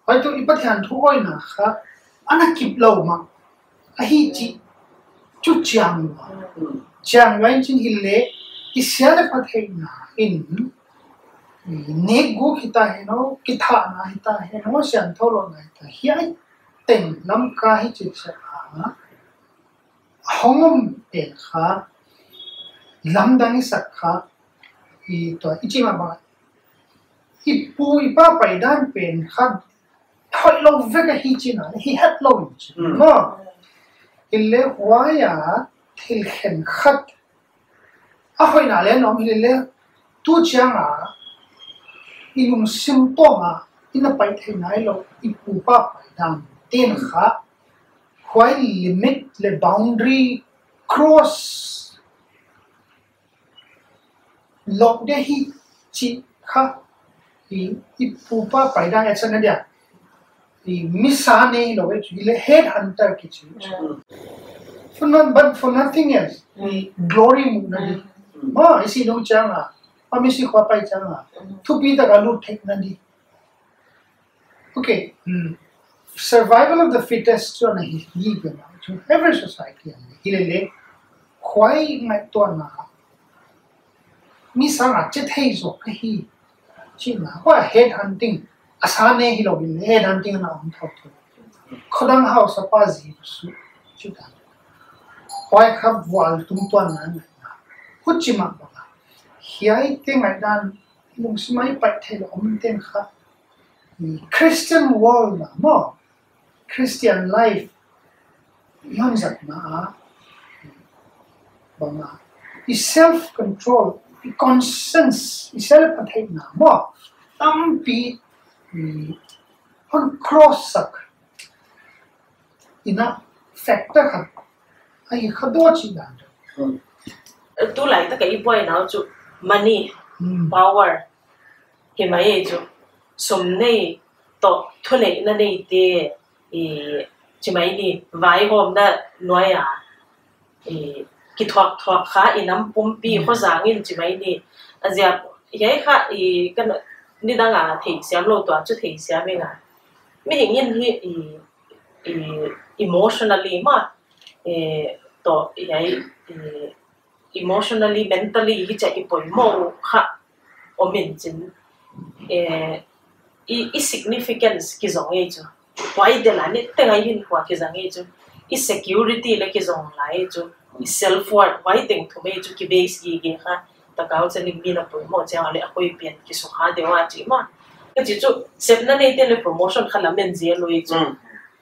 Huai tuh i Pathian thu hoihna kha, ana kip lou mah. Ahi chih, chu chiang lou. Mm. Chiang lou in chin hilele, i sia leh pha theihna in, i nek guk hita hen aw, kithahna hita hen aw, siangthou louhna hita. Hiai teng lam ka hi chih sa a. Hong om pen kha, lamdang i sak kha, i tua, i chih mah bang. I pu i pa paidan pen kha, hoih lou vek ahi chihna, hi het lou in chi. Mm. Maw. Hilele huai a, thil khenkhat. A hoihna leng om hilele, tu chiang a, i lungsim tawm a, i na pai thei nailou, i pupa paidan ten kha, huai limit leh boundary cross lou de hi chih kha, i, i pupa paidan a chang a dia. I mi sa neilou e chu, i leh head hunter kichi. Mm. For not, but for nothing else. Mm. I glory muhna di. Mm. Maw, i si nung chiang a, a mi si khua pai chiang a. Mm. Thupi tak a lut theihna di. Okay. Mm. Survival of the fittest chu ana hi, hi pen a chu. Every society ana hi lele. Huai ngaihtuahna mi sang a che thei zaw ka hi. Chihna, huai head hunting, a sa ne hilou in head hunting ana om thou thou. Khodang hausapa zi su, chih dan. Huai kha vual tungtuanna ngaihna. Huchi mahbang a. Hiaite ngaihdan lungsim a i pai theilou om ten kha. Christian world na maw. Christian life i hon zatna a, bang a, i self control, i conscience, i self atheihna maw, tampi, i hon cross sak ina factor khat ahi kha daw chih dan. Hmm. Tulai tak a i buaina uh chu money, hmm, power, hi mai ei chu, sum nei toh thuneihna neite, i, chi mai ni, vaihawmna nuai a, i, kithuak thuak kha, i nam pumpi, hmm, khozang in chi mai ni, a ziak, hiai kha, i, kan, nidang a theisiam lou tua chu theisiam ing a. Mihing in hi, i, i, emotionally maw, i, toh, hiai, i, emotionally, mentally, hichia i poimoh kha om in chin. Eh, i, i significance kizong ei chu. Huai del a niteng a i hinkhua kizang ei chu. I security leh kizong lai ei chu. I self worth, huai teng thum ei chu kibase gige kha. Takau chen in mi na poimoh chiang a leh a koi pian kisukha deuh a chi maw. Ka chi chu, sepna neite leh promotion kha lamen zel lou ei chu. Mm.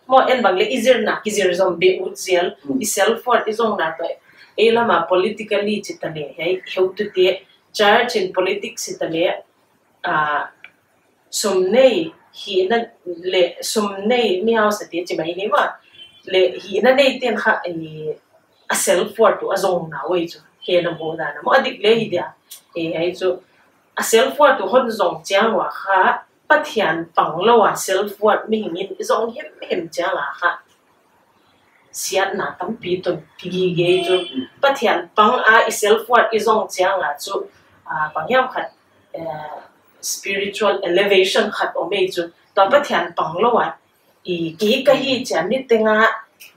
Maw, en bang leh i zirna, kizir zom be ut zel, mm, i self worth i zongna toh, ei lam a politically chi ta leh, hiai, heutute, church in politics chi ta leh, ah, sum nei, hihna leh, sum nei, mi hausate chi mai ni maw, leh, hihna neiten kha, i, a self worth uh a zongna uh ei chu, hiai na mu dan a maw, a dik leh hi dia, eh, hiai chu, a self worth uh hon zong chiang ua kha, Pathian pang lou a self worth mihing in i zong himhim chiang a kha. Siatna tampi tun kigige chu. Pathian pang a i self worth i zong chiang a chu, ah, bang hiam khat, eh, spiritual elevation khat om ei chu. Tua Pathian pang lou a, i, kei ka hi chian niteng a,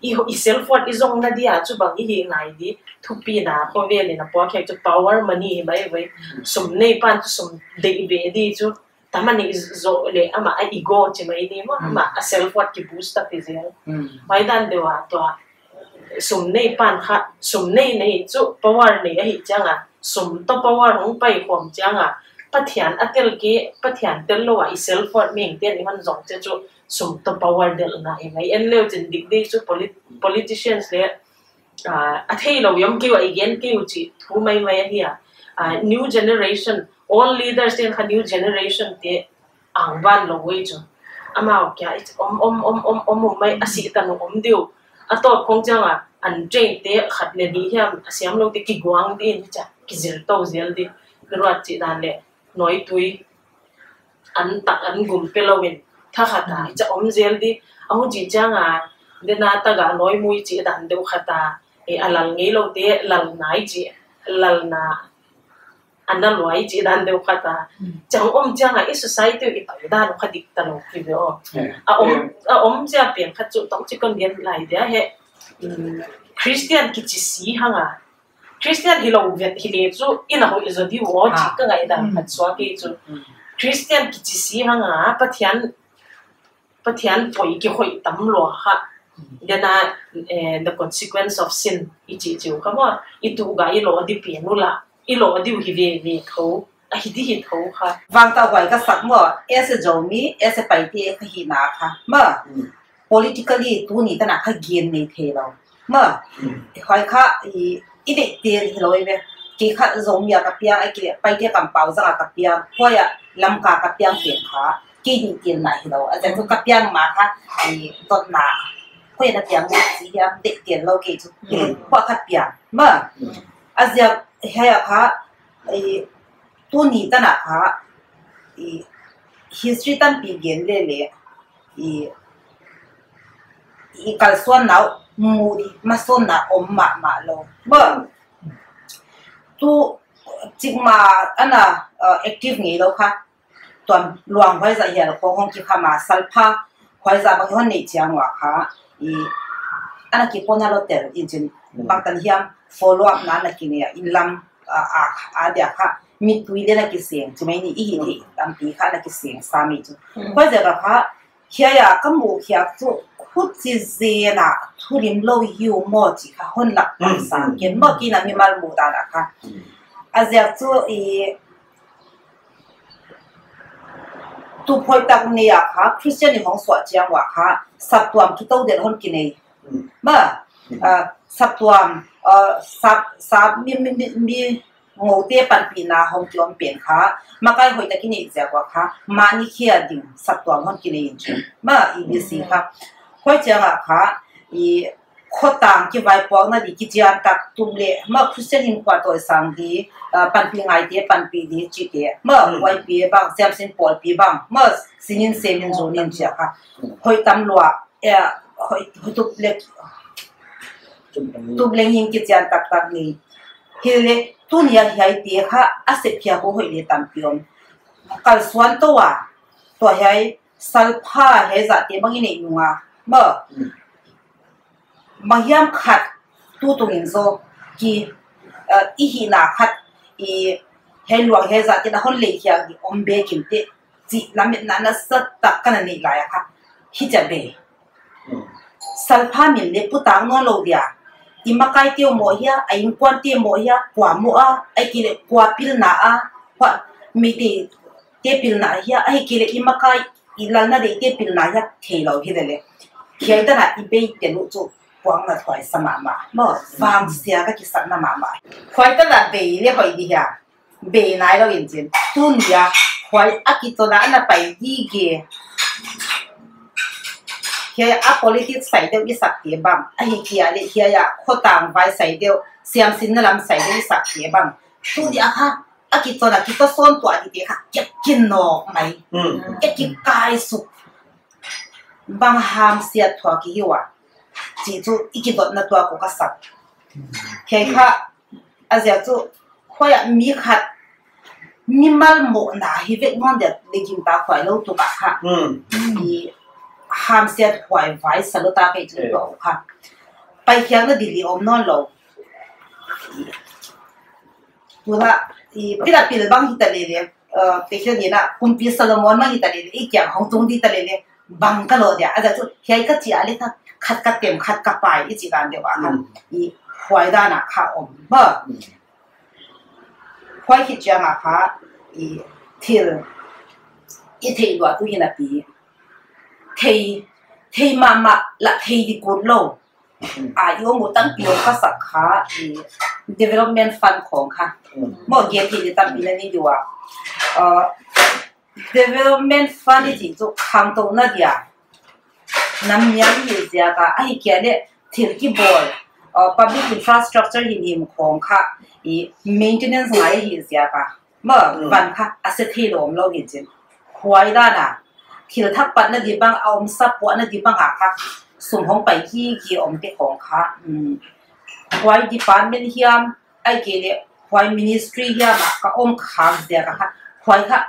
i, i self worth i zongna dia chu bang i hi ngai di, thupina khovel in a puak hiai chu power money mai vai. Sum nei pan chu sum deih ve di chu. Tam a neih zoh leh amah a ego chi mai ni maw, mm, amah a self worth ki boost ta pi zel. Mm. Huai dan deuh a tua, sum nei pan kha, sum nei nei chu power nei ahih chiang a, sum toh power hong pai khawm chiang a, Pathian a tel kei, Pathian tel lou a i self worth mihingte'n i hon zong chiang chu sum toh power delhna hi mai. En leu chin dik di chu polit-, politicians leh ah, a theilou i om kei ua, i gen kei uh chih thu maimai ahi a. Ah, new generation, old leaders te'n kha new generation te angvan lou ei chu. Amau kia, it's om, om, om, om, om, om mai a sih tan uh om di uh. A tawp khong chiang a, untrained te khat leh nih hiam, a siam lou te kiguang di in chia, kizir tou zel di. Ruat chih dan leh, nawitui, an tak an gum pe lou in, thakhat a, mm, chia om zel di, a hun chih chiang a, dena tak a nawimui chih dan deuh khat a, eh, a lal ngeiloute, lal nai chih, lal na, a na luai chih dan deuh khat a, mm, chiang om chiang a, i society i pai dan kha dik ta lou ki ve aw. Mm. A om, mm, a om chia pen khat chu tong chi kon gen lai dia hi, mm, Christian kichi si hang a, Christian hilou vet hileh chu, i na hoih zaw di uh aw, chih, ah, ka ngaihdan, mm, khat suak ei chu. Mm. Christian kichi si hang a, Pathian, Pathian poi kihoih tam lua kha. Mm. Dena, eh, the consequence of sin, i chih chih uh kha maw, i tuh ga i lo di pen uh la, i lo di uh hi veve tho, a hi di hi tho kha. Vang ta huai ka sak maw, as a Zomi, as a Paite ka hihna kha. Maw, mm, politically tuni tan a kha gen nei theilou. Maw, mm, huai kha i, i deihte hilou ei ve. Kei kha Zomi a ka piang, a kei Paite kampau zang a ka piang, huai a Lamka ka piang pen kha. Kei ding tel na hilou. A ziak chu ka piang ma kha, i, dotna. Koi na piang ma chi hiam, deihtel lou kei chu. Hmm. Kua khat piang. Ma. Hmm. A ziak hiai a kha, i, tuni tan a kha, i, history tampi gen lele, i, i kalsuan nau, mu di, masawn na om mahmah lou. Ma. Tu, chik ma, ana, uh, active ngeilou kha. Tuam luang huai zah hial khong hong kikham a, salpha huai zah bang hon neih chiang ua kha, i, ana kipon a lou tel in chin, mm, bangtan hiam follow up na na kinei a, inn lam, a, a, a dia kha, mittui le na kiseng, chu mai ni i hi thei, mm, tampi kha na kiseng sa mi chu. Mm. Huai zah kha, hiai a ka muh khiak chu, khut chi zen a, thulim lou hiu maw chi kha, hon lak, mm, pan sang, mm, ken maw ki na mimal muh dan a kha. Mm. A ziak chu, i, tu phoitak ni a kha, Christian in hong suah chiang ua kha, saptuam kitou den hon kinei. Mm. Ma, mm, ah, saptuam, ah, sap, sap mi, mi, mi, mi ngoute panpihna hong ki om pen kha, makai hoihtak i neih ziak ua kha, mahni khia ding saptuam hon kinei in chin. Ma, E B C kha. Huai chiang a kha, i, khotang kivaipuakna di kichian tak tum le, ma Christian hinkhua tawisang di, ah, panpih ngaite, panpih di chite, ma, mm, Y P A bang, Siamsin Pawlpi bang, ma sinin semin zunin chia kha. Mm. Hoih tam lua, eh, hoih, hoih tup le, tup le ngin kichian taktak ni. Hilele, tuni a hiaite kha, a sep khia ko hoih le tampi om. Kalsuan tou a, tua hiai, salpha hiai zahte bang i neih nung a, ma. Mm. Bang hiam khat tu tung in zaw ki, eh, i hihna khat i hiai luang hiai zahte na hon lei hiak di om be kim te chi lametna nasa tak ka na neih lai a kha. Hichia be. Mm. Salpha min le putang nawn lou dia. I makai te maw hia, a innkuan te maw hia, kua maw a, ahihkeileh kua pilna a, kua mi te, te pilna hia, ahihkeileh i makai i lalna deihte pilna hia theilou hilele. Hiai tan a i bei te lu chu puangna thuaisa mahmah. Maw, vangsia ka kisakna mahmah. Huai tan a bei le hoih di hia. Bei nailou in chin. Tuni a, huai a kiton a na pai gige. Hiai a politics sai deuh i sak te bang. Ahihkeileh hiai a khotang vai sai deuh, siamsinna lam sai deuh i sak te bang. Tuni a kha, a kiton a kitosawn tuah di te kha, kia kin nawk mai. Hmm. Kia kikai suk. Bang hamsiat thuak i hi ua. Chih chu i kidotna tuak uh ka sak. Hiai kha, a ziak chu, huai a mi khat, mimal mohna hi vek nawn dia le gingta huai lou tuk a kha. Hmm. I hamsiat huai vai sa lou ta kei chu, eh, tuak uh kha. Paikhiakna di le om nawn lou. Tuna, i pil a pil bang hita lele, eh, te hian ina, kumpi Solomon bang hita lele, i kiang hong tung di ta lele, bang ka lou dia, a ziak chu, hiai ka chi a le kha, khat ka tem, khat ka pai, i chi dan deuh a kha, mm, i huai dan a kha om, ba. Mm. Huai hi chiang a kha, i thil, i theih lua tu hina pi, thei, thei mahmah la thei di kut lou. A, i om uh tampi om ka sak kha, i development fund khong kha. Mm. Maw gen thei di tampi na nei di ua. Uh, development fund i chih chu khangtouhna dia. Nam niam i hi ziak a, ahihkeileh thil kibawl, uh, public infrastructure himhim khong kha, i maintenance ngai i hi ziak a. Maw, mm, van kha, a se thei lou om lou hi chin. Huai dan a, thil thak patna di bang, a om sa puahna di bang a kha, sum hong pai hi hi om te khong kha. Mm. Huai department hiam, ahihkeileh, huai ministry hiam a, ka om khak ziak a kha. Huai kha,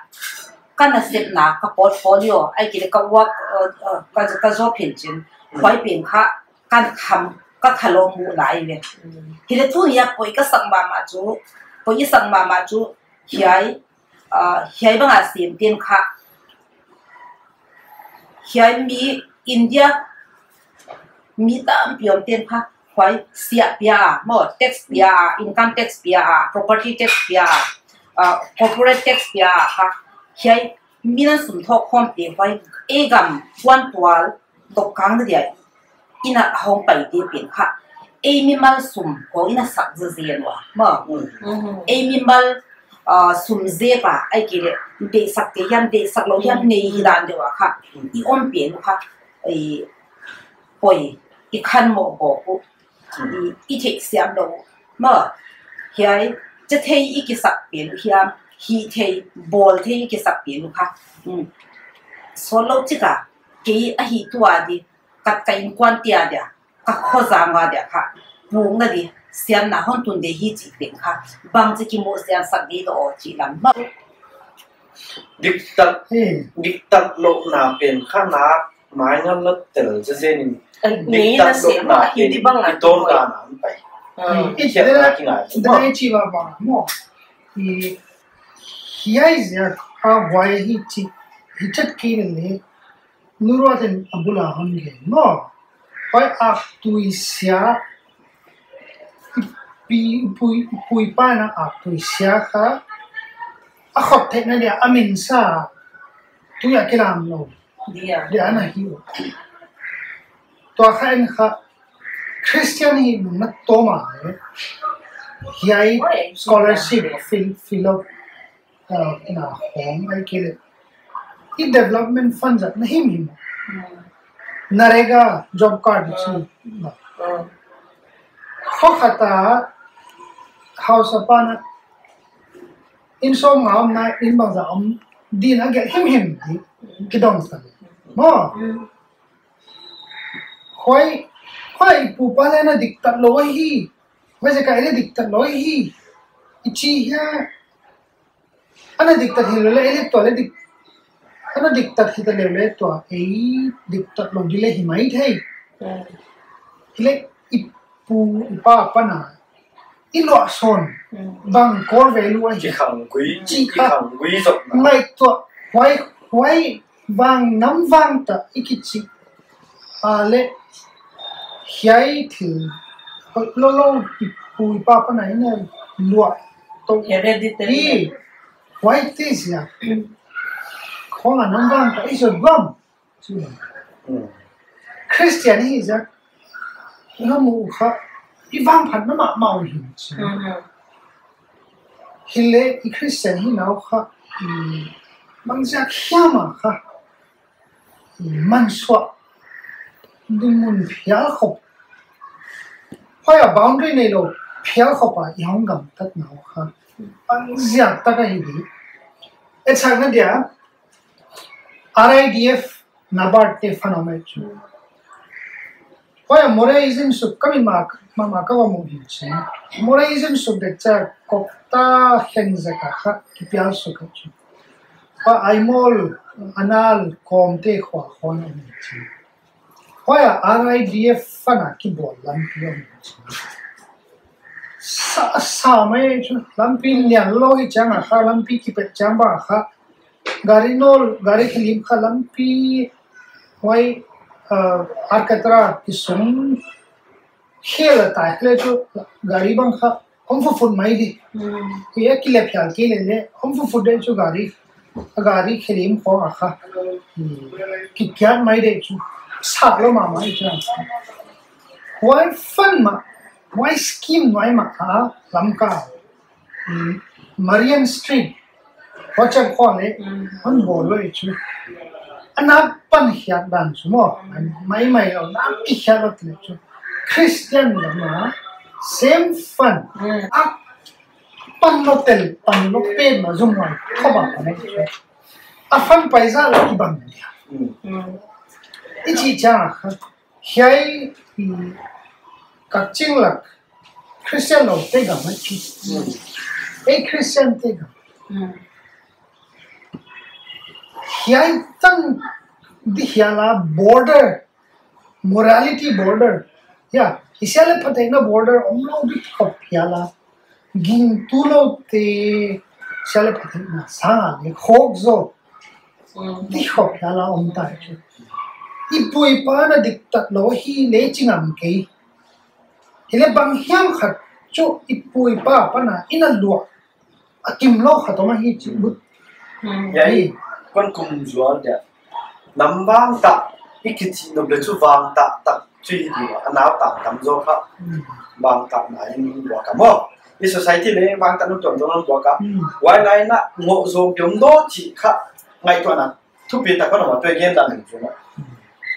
ka nasepna, ka portfolio, ahihkeileh, ka work, uh, uh, ka, ka job hin chin. Huai pen kha, kan kham, ka khalawm uh lai ve. Mm. Hilele tuni a poi ka sak mahmah chu, poi i sak mahmah chu, hiai, ah, hiai bang a sem ten kha, hiai mi India, mi tampi om ten kha, huai siah pia a, maw, tax pia a, income tax pia a, property tax pia a, ah, corporate tax pia a kha, hiai mi nan sum thawk khawm te huai, ei gam, puan tual, tok kang na dia, ina hong pai te pen kha. Ei mimal sum ko ina sak zezen ua, maw. Mm. Mhm. Ei mimal, Ah, sum zek a, ahihkeileh, deihsak te hiam, deihsak lou hiam, nei hi dan deuh a kha, i om pen uh kha, i poi, i khanmoh bawk uh, i, i theihsiam lou uh. Maw, hiai, che thei i kisak pen uh hiam, hih thei, bawl thei i kisak pen uh kha. Um. Sawtlou chik a, kei ahih tuh a di, kat ka innkuan te a dia, ka khua zang a dia kha, pukna di, siamna hon tun di hi chih pen kha, bangchi kimu siam sak di lou chih lam maw. Diktat, hmm, diktat louhna pen kha na, mai ngal la tel che zen in. Ai, diktat louhna pen, i ton dan a pai. Hmm. I chih le, i chih ba ba maw. I, hiai ziak a huai hi chi, hi chet kei le, Nu Ruat in a bul a hon gen maw. Huai aktui sia, i pi, i pu, i pu i pa na aktui sia kha, a khot theihna dia a min sa, tui a kilam lou dia na hi uh. Tua kha en kha, Christian hi nung na tawm a le, hiai scholarship, phil-, philo-, uh, na hong ai kile. I development fund zat na himhim. NREGA job card chi. Kho khat a hausa pa na inn sawmnga om na inn bangzah om din a gelh himhim di kidong sa. Maw. Huai, huai pu pa le na diktat lou hi. Huai zia ka le diktat lou hi. I chi hia. Ana diktat hilou le, ei le tua le dik-, ana diktat hita leu le tua, ei diktat lou di le hi mai thei. Hmm. Hi le i pu, i pa pana, i luah sawn, hmm, bang kol ve lua hi. Ki khang gui, chi ki kha. Khang gui zok na. Ngai tua, huai, huai, vang nam vang ta, i kichi. A le, hiai thil, lolo, i pu i pa pana ina luah. To, hereditary. I, huai te zia. Khong a nam vang ta, i zot bam. Hmm. Christian hi zia. Nga mu kha, i vang phat na mahmah uh hi. Hmm. Hi le, i Christian hi nau kha, i, bang zia kia ma kha. Mansuah dinmun phial khop. Huai a boundary neilou phial khop a i hong gamtat nau kha. Bang ziak tak ahi di. Etsakna dia, R I D F, NABARD te fund om ei chu. Huai a Moreh i zin suk ka min mak, ma, ma ka va mu hi chi. Moreh i zin suk dek cha kok ta hen zek a kha kipial suk a chu. Pa Aimol, Anal, Kawmte khua khon a ni chi. Huai a R I D F fund a kibawl lampi om chi. Sa, sa mai chu, lampi lian lou hi chiang a kha, lampi kipet chiang ba kha. Gari nawl, gari khelim kha lampi, huai, uh, Alcatraz kisung khel a tai le chu gari bang kha, hong fufut mai di. Hmm. Ki a kilep hial kei le le, hong fufut de chu gari, a gari khelim khong a kha. Hmm. Ki kiat mai de chu, sa lou mahmah chu. Huai fund mah, huai scheme huai mah a, Lamka. Hmm. Marion Street, Rochelle khua le, hmm, hon bawl lou chu. Ana pan hiat dan chu maw, hmm, mai mai lou, na ki hiat lou te chu. Christian lam a, same fund. Hmm. A pan lou tel, pan lou pen ma zum mai, kho ba pan chu. A fund paisa lou ki bang dia. Hmm. Hmm. I chi cha kha. Hiai, mm, Kakching lak, Christian lou te gam ahi. Mm. Ei Christian te gam. Mm. Hiai tan di hiala border, morality border. Ya, i sia le phatheihna border om lou di khop hiala. Gingtu lou te sia le phatheihna sang a le khok zo. Di khop hiala om ta chu. I pu i pa na diktat lou hi le chi ngam kei. Hi le bang hiam khat chu i pu i pa pana ina luah a kim lou khat om ahi chi but. Hmm. Ya i, kon kum zual dia. Nam vang ta, i kichi nop le chu vang ta, ta chu hi di a nau tam tam zo kha. Hmm. Vang ta na i min bua ka maw. I society leh vang tanu tuamtuam om tuak a. Hmm. Huai lai in a ngoh zou diam daw chih kha ngaihtuahna thupi tak kha na ma tuai gen dan in chu na. Hmm.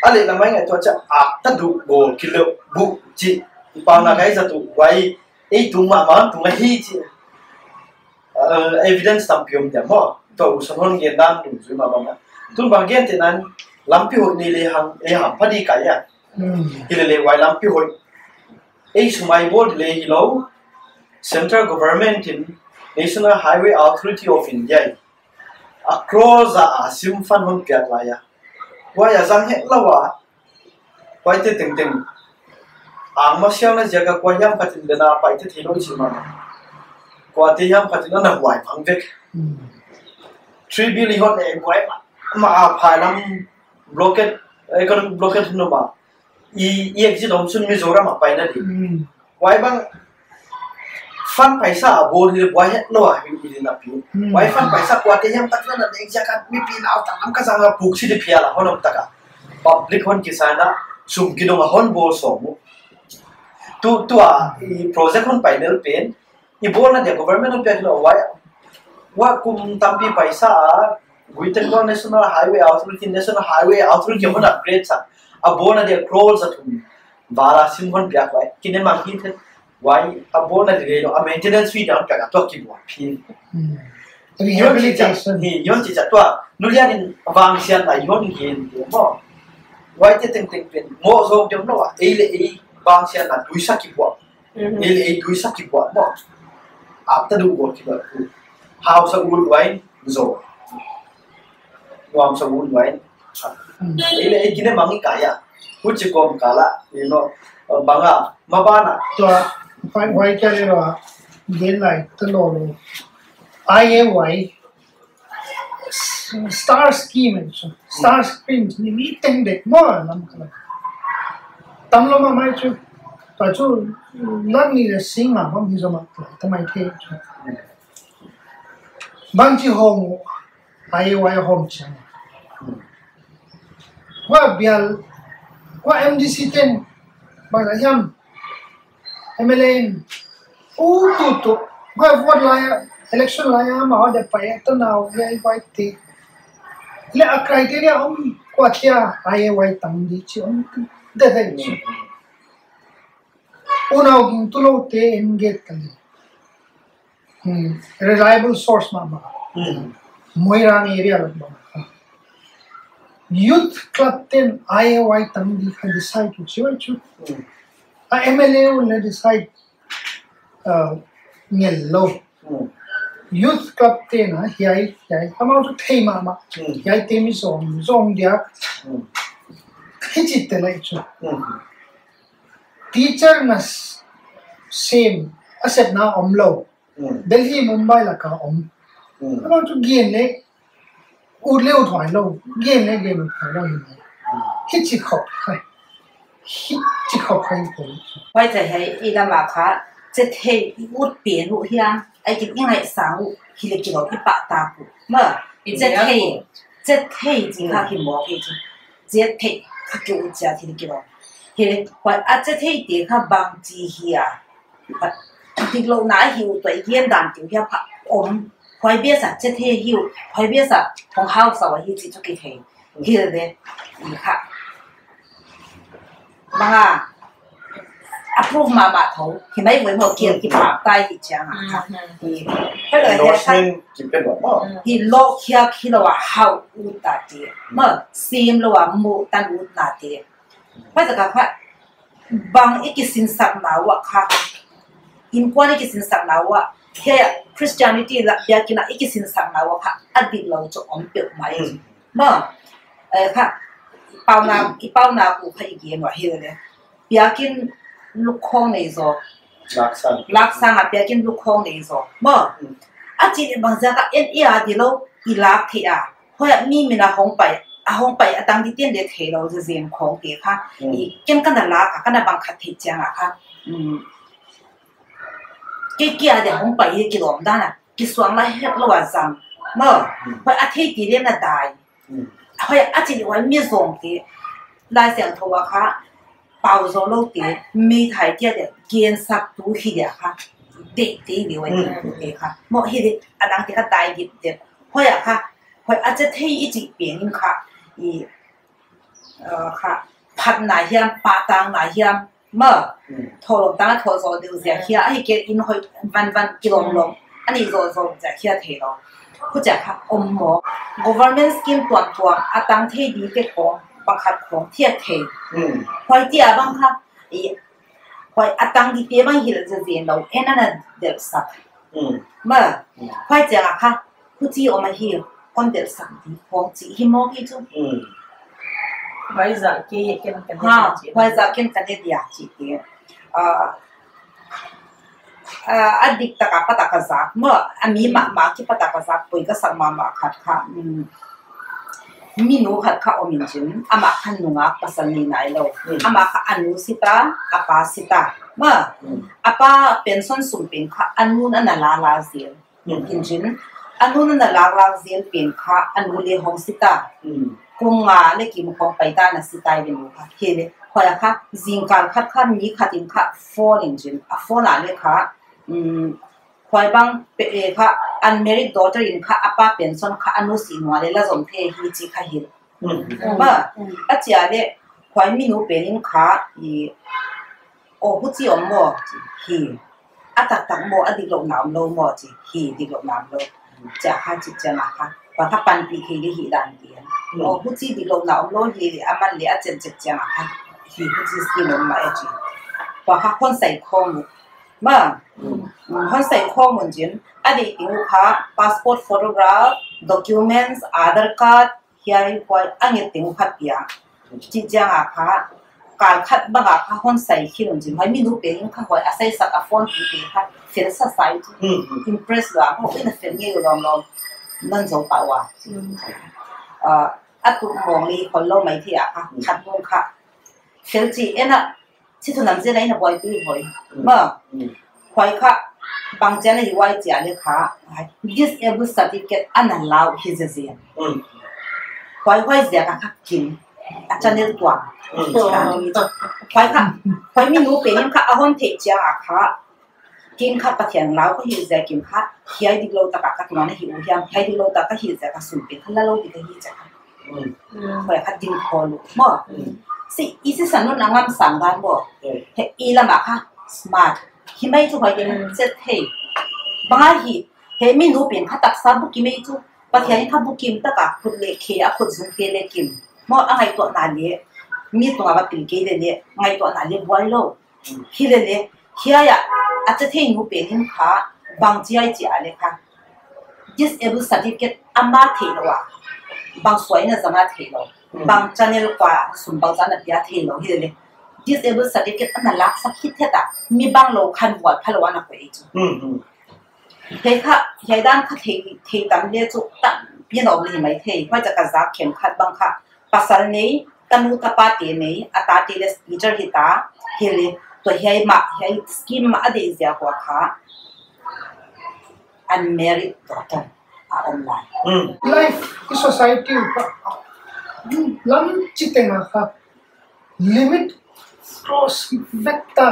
A leh lam ah i ngaihtuah chiang a, a ta duh gol kilo bu chih. Pau na Hmm. kai za tu huai ei tung mahmah tung ahi chih. Uh, evidence tampi om diam maw. Tua u san hon gen dan dungzui mah bang a. Tun bang gen te nan lampi hoih nei lehang, ei hampha di ka hia. Hmm. Hilele huai lampi hoih. Ei sum a i bawl di leh hilou. Central Government in National Highway Authority of India in a crore za a sim fund hon piak lai a. Huai a zang hetlou a. Huaite tengteng. Ang masiang na ziak a kua hiam khat in dena paite theilou i chih mah. Kuate hiam khat in ana huai phang vek. Hmm. Three billion e huai mah. Mah a phai lam blockade, economic blockade nu mah. I, i exit om sun Mizoram a paina di. Hmm. Huai bang fund paisa a bawl hi buai hetlou a hi i din a pi. Hmm. Huai fund paisa kuate hiam khat in ana deng ziak a mipi nau tanglam ka zang a puk si di phial a hon om tak a. Public hon kisan a sum kidong a hon bawl sawm uh. Tu, tua i project hon pai lel pen. I bawlna dia government hon piak lou huai. Huai kum tampi paisa a. Guiteng National Highway Authority, National Highway Authority hon upgrade sa. A bawlna dia crore za thum. Val a sim hon piak huai. Kine mang hi the. Huai a bawlna di leh lou, a maintenance fee dan piak a tua kibuak phi. Hmm. Yon chi cha, Rehabilitation. Hi, yon chi cha tua. Nu lian in vangsiatna yon gen te maw. Huaite tengteng pen. Ngoh zou diam lou a. Ei leh ei vangsiatna tuisa kibuak. Mhm. Ei leh ei tuisa kibuak maw. A ta duh gol kibuak. Hausa ul huai zo. Nuamsa ul huai. Hmm. Ei leh ei kine mang i ka hia. Huchi kawmkal a, you know, bang a, ma ban a. Tua, huai, huai kia leh lou a, gen lai, ta lou lou. I A Y, Star Scheme, eh, Star Scheme, ni mi teng dek maw, lam kala. Tam lou mahmah chu, ta chu, lak ni leh sing mah, bang hi zo mah, ta mai the chu. Bang chi hong, I A Y hong chiang. Huai bial, huai M D C ten, bang a hiam, M L A in, u tu tu, huai vote lai a, election lai a, ma huai de pai a, ta nau, huai huai te. Leh a criteria om, kua chia, I A Y tang di chi om, de de chi. Unau gingtu lou te en get kali. Hmm, reliable source mahmah. Hmm. Moirang area lak mahmah. Youth club ten I A Y tang di kha decide tu chiu chiu. Hmm. A M L A un leh decide, uh, ngel lou. Hmm. Youth club ten a hiai, hiai. Amau tu thei mahmah. Hmm. Hiai te mi zong, zong dia. Hmm. Hichi te lai chu. Hmm. Teacher na s-, sem, a sepna om lou. Hmm. Delhi, Mumbai lak a om. Hmm. Amau chu gen leh, ut leh ut huai lou, gen leh gen ut huai lou hi mai. Hmm. Hichi khop khai. Hichi khop khai ko. Huai te hei, i lam a kha, Chethei i ut pen uh hiam, ai kin i ngaihsang uh, hi leh kilou i pahtak uh. Ma, i Chethei, Chethei chi kha ki mawk hi chu. Chethei kha ki ut chia hi leh kilou. Hi leh, huai a Chethei te kha bang chi hia. Diklouhna hi uh tua i gen dan tiu hia pha om. Huai base a Chethei hi uh, huai base a hong hausa uh hi chi chu kithei. Hi leh, i kha. Bang a, approve mahmah tho. Hi mai voi mo kian ki pha tai hi chiang a kha. Mhm. Hi, hello, hi kha. Endorsement ki pe lou mo. Hi lou khia khi lou a hau ut ta te. Ma, sim lou a mu tan ut na te. Huai za ka kha, bang i kisinsakna uah kha, innkuan i kisinsakna uah, hiai Christianity lak biakinn a i kisinsakna uah kha, a diklou chu om peuhmah. Hmm. Ma, eh, kha, i pauna, i pauna uh kha i gen uah hi leh. Biakinn lukhong nei zaw. Laksang. Laksang a biakinn lukhong nei zaw. Ma, hmm, a chih leh bang ziak a en i a di lou, i lak thei a. Huai a mi min a hong pai, a hong pai a tang di ten leh theilou zezen khong te kha. Hmm. I ken kana lak a, kana bang khat theih chiang a kha. Hmm. Kei kia dia hong pai hi kilawm dan a, kisuang lai hetlou a zang. Maw, hmm, huai a thei ti leh na dai. Hmm. Huai a chih leh huai mi zong te, Laisiangthou a kha, pau zaw lou te, meithai kia dia, gen sak tu hi dia kha. te te di wai te kha. Mo hi di, a dang te kha tai di te. Hoi a kha, hoi a che thei i chi pen in kha, i, uh, kha, phat na hiam, pa tang na hiam, ma, tholo tang a tho zo deu zia khia, ahi ke in hoi van van kilom lom, ani zo zo zia khia thei lo. Khu chia kha om mo. Government scheme tuam tuam, a tang thei di te khong, pakhat khong, thia thei. Hoi tia bang kha, i, hoi a tang di te bang hil ze zen lo, en ana del sak. Ma, hoi chia kha, huchi om ahi, kon del sak di khong chi hi mo ki chu. Huai zah ke ken kan ha, dia chi. Huai zah ken kan dia chi te. Ah, ah, a dik taka pataka zak mo, a mi mahmah ki pataka zak poi ka sak mahmah khat kha. Mm. Minu khat kha om in chin, ama kha nungak pasal ni nai lo. Ama kha anu sita, apa sita. Ma, apa pension sum pen kha anu na na la la zel. In chin, anu na na lak lak zel pen kha, anu le hong sita. Kum nga le kim hong paita na sita i le mu kha. Hi le, hoi a kha, zingkal khat kha, mi khat in kha, phone in chin. A phone a le kha, um, hoi bang pe e kha, unmarried daughter in kha, apa pension kha, anu si nua le la zom the hi chi kha hi. Ba, a chia le, hoi minu pen in kha, i, o huchi om mo, chi, hi. A taktak mo, a dik lo na om lo mo, chi, hi, dik lo na om lo. Chia kha chi chia na kha. Ba kha panpih thei le hi dan ti. O huchi dik lo na om lo hi, a man le a chen chen chia na kha. Hi huchi scheme om ma e chi. Ba kha hon sai khong. Ma, hon sai khong mun chin. A dei ting kha, passport photograph, documents, Aadhaar card, hiai huai a nget teng kha pia. Chi chiang a kha, kal khat bang a kha hon sai khin un chin. Huai minu pen in kha huai a sai sak a phone pi te kha, fel sa sai chu. Impress lua, ho ina fel ngei lom lom. Non zo pa ua. Ah, a tu mong le khol lo mai thei a kha, khat mun kha. Fel chi ena, chi thu nam zen a ina buai pi buai. Ma, huai kha, bang chiang a hi huai chia le kha, disabled certificate ana lau hi ze zen. Huai huai zia kha kha kin, a channel tuang. Huai kha, huai minu pen in kha a hon thei chiang a kha, kin kha Pathian lau ka hi zia kin kha, hiai dik lo taka ka tunga na hi u hiam, hiai dik lo taka hi zia ka sum pen kha la lo di ka hi zia kha. Huai kha ding khol u. Mo. Si, i si sanun a ngam sang dan mo. He, i lama kha smart. Hi mai chu huai din chet thei. Bang a hi, he minu pen kha taksa bukim ei chu. Pathian kha bukim taka khut le khe a khut zung te le kim. Mo a ngaihtuahna le. Mi tunga va pil kei le le. Ngaihtuahna le buai lo. Hi le le, hiai a, a che thei nu pen in kha, bang chi ai chi a le kha. Disabled certificate ama thei lo a, bang suai na zang a thei lo, bang channel kua sum bang zan a pia thei lo hi le le. Disabled certificate ana lak sak hi thei ta, mi bang lo khan vual pha lo ana koih chu. Hiai kha, hiai dan kha thei, thei tam le chu tam pian om le hi mai thei. Huai cha ka zak khem khat bang kha. Pasal nei, tanu tapa te nei, a ta te le teacher hi ta, hi le, tua hiai ma, hiai scheme ma a dei zia kua kha. Unmarried daughter a om lai. Life, i society, lam chiteng a kha. Limit cross vek ta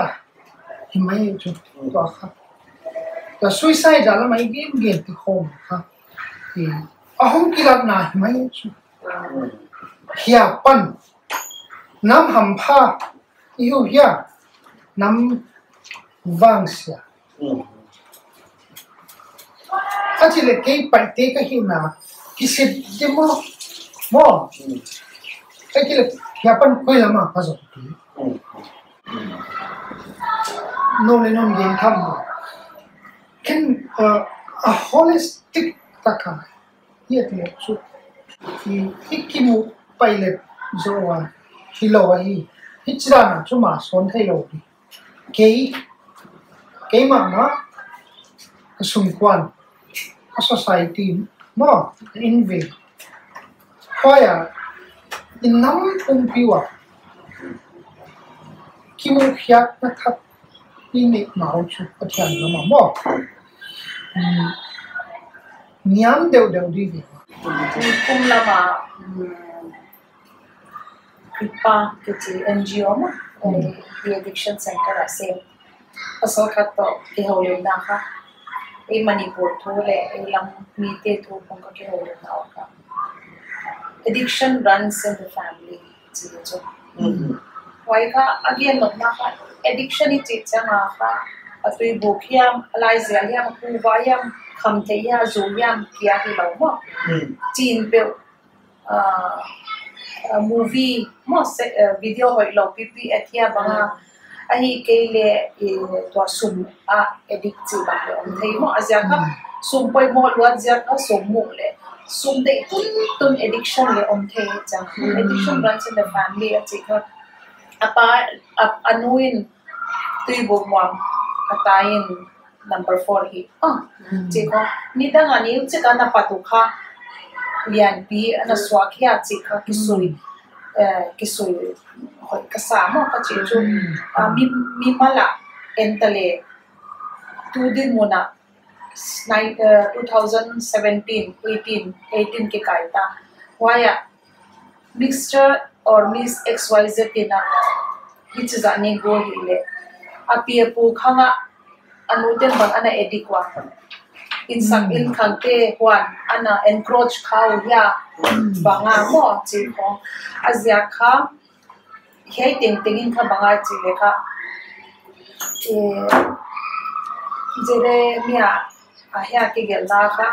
hi mai chu tua kha. Tua suicide a la mai gen gen ti khong kha. I, a hong kilat na hi mai chu. Hia pan. Nam hampha. I hu hia. Nam vangsia. A chi le kei Paite ka hihna, kisit di mo, mo. A chi le, hia pan koi lama ka zong ti. No le non gen tham mo. Ken, uh, a holistic taka, hia ti chu. I, i kimu pai le zo a, hi lo a hi. Hi chi dan a chu ma son thei lo di. Kei, kei mahmah, ka sungkuan, ka society, maw, in ve. Huai a, i nam pumpi ua, kimuhkhiakna khat i neih ma uh chu Pathian lam ah maw. Hmm. Niam deuhdeuh di ve. Kum lam ah, hmm, Kripa kichi N G O maw, eh, de-addiction center a sem. Pasal khat toh kihoulimna kha, ei Manipur thu leh ei lam mite thu khong ka kihoulimna uh kha, addiction runs in the family, chi chu. Huai kha a gen nopna kha, addiction i chih chiang a kha, a tuibuk hiam, a laizel hiam, a kuva hiam, khamtheih hiam, zu hiam, kia hilou maw. Chin peuh, uh, uh, movie maw, se, uh, video hoihlou pipi a thia bang a, ahihkeileh, eh, tua sum a addict chih bang leh om thei maw. A ziak kha, sum poimoh luat ziak kha sum muh leh, sum deih tuntun addiction leh om thei chang. Addiction runs in the family a chih kha, a pa, a, a nu in tuibuk muam, a ta in number four hi. Ah, chi kha, nidang a ni chik a na pat uh kha, lianpi a na suak hia chih kha kisui, eh, kisui hoih ka sa maw ka chih chu. Ah, mi, mimal a en ta leh, tu dinmun a, nine, eh, two thousand seventeen, eighteen, eighteen kikai ta. Huai a, Mister or Miss X Y Z in a, hichi zah nei go hileh, a pi a pu khang a, a nu ten bang ana addict ua, insak inkhangte huan ana encroach kha uh hia, bang a maw chi khong. A ziak kha, hiai tengteng in kha bang a chi leh kha, eh, Jeremiah a hia kigelhna kha,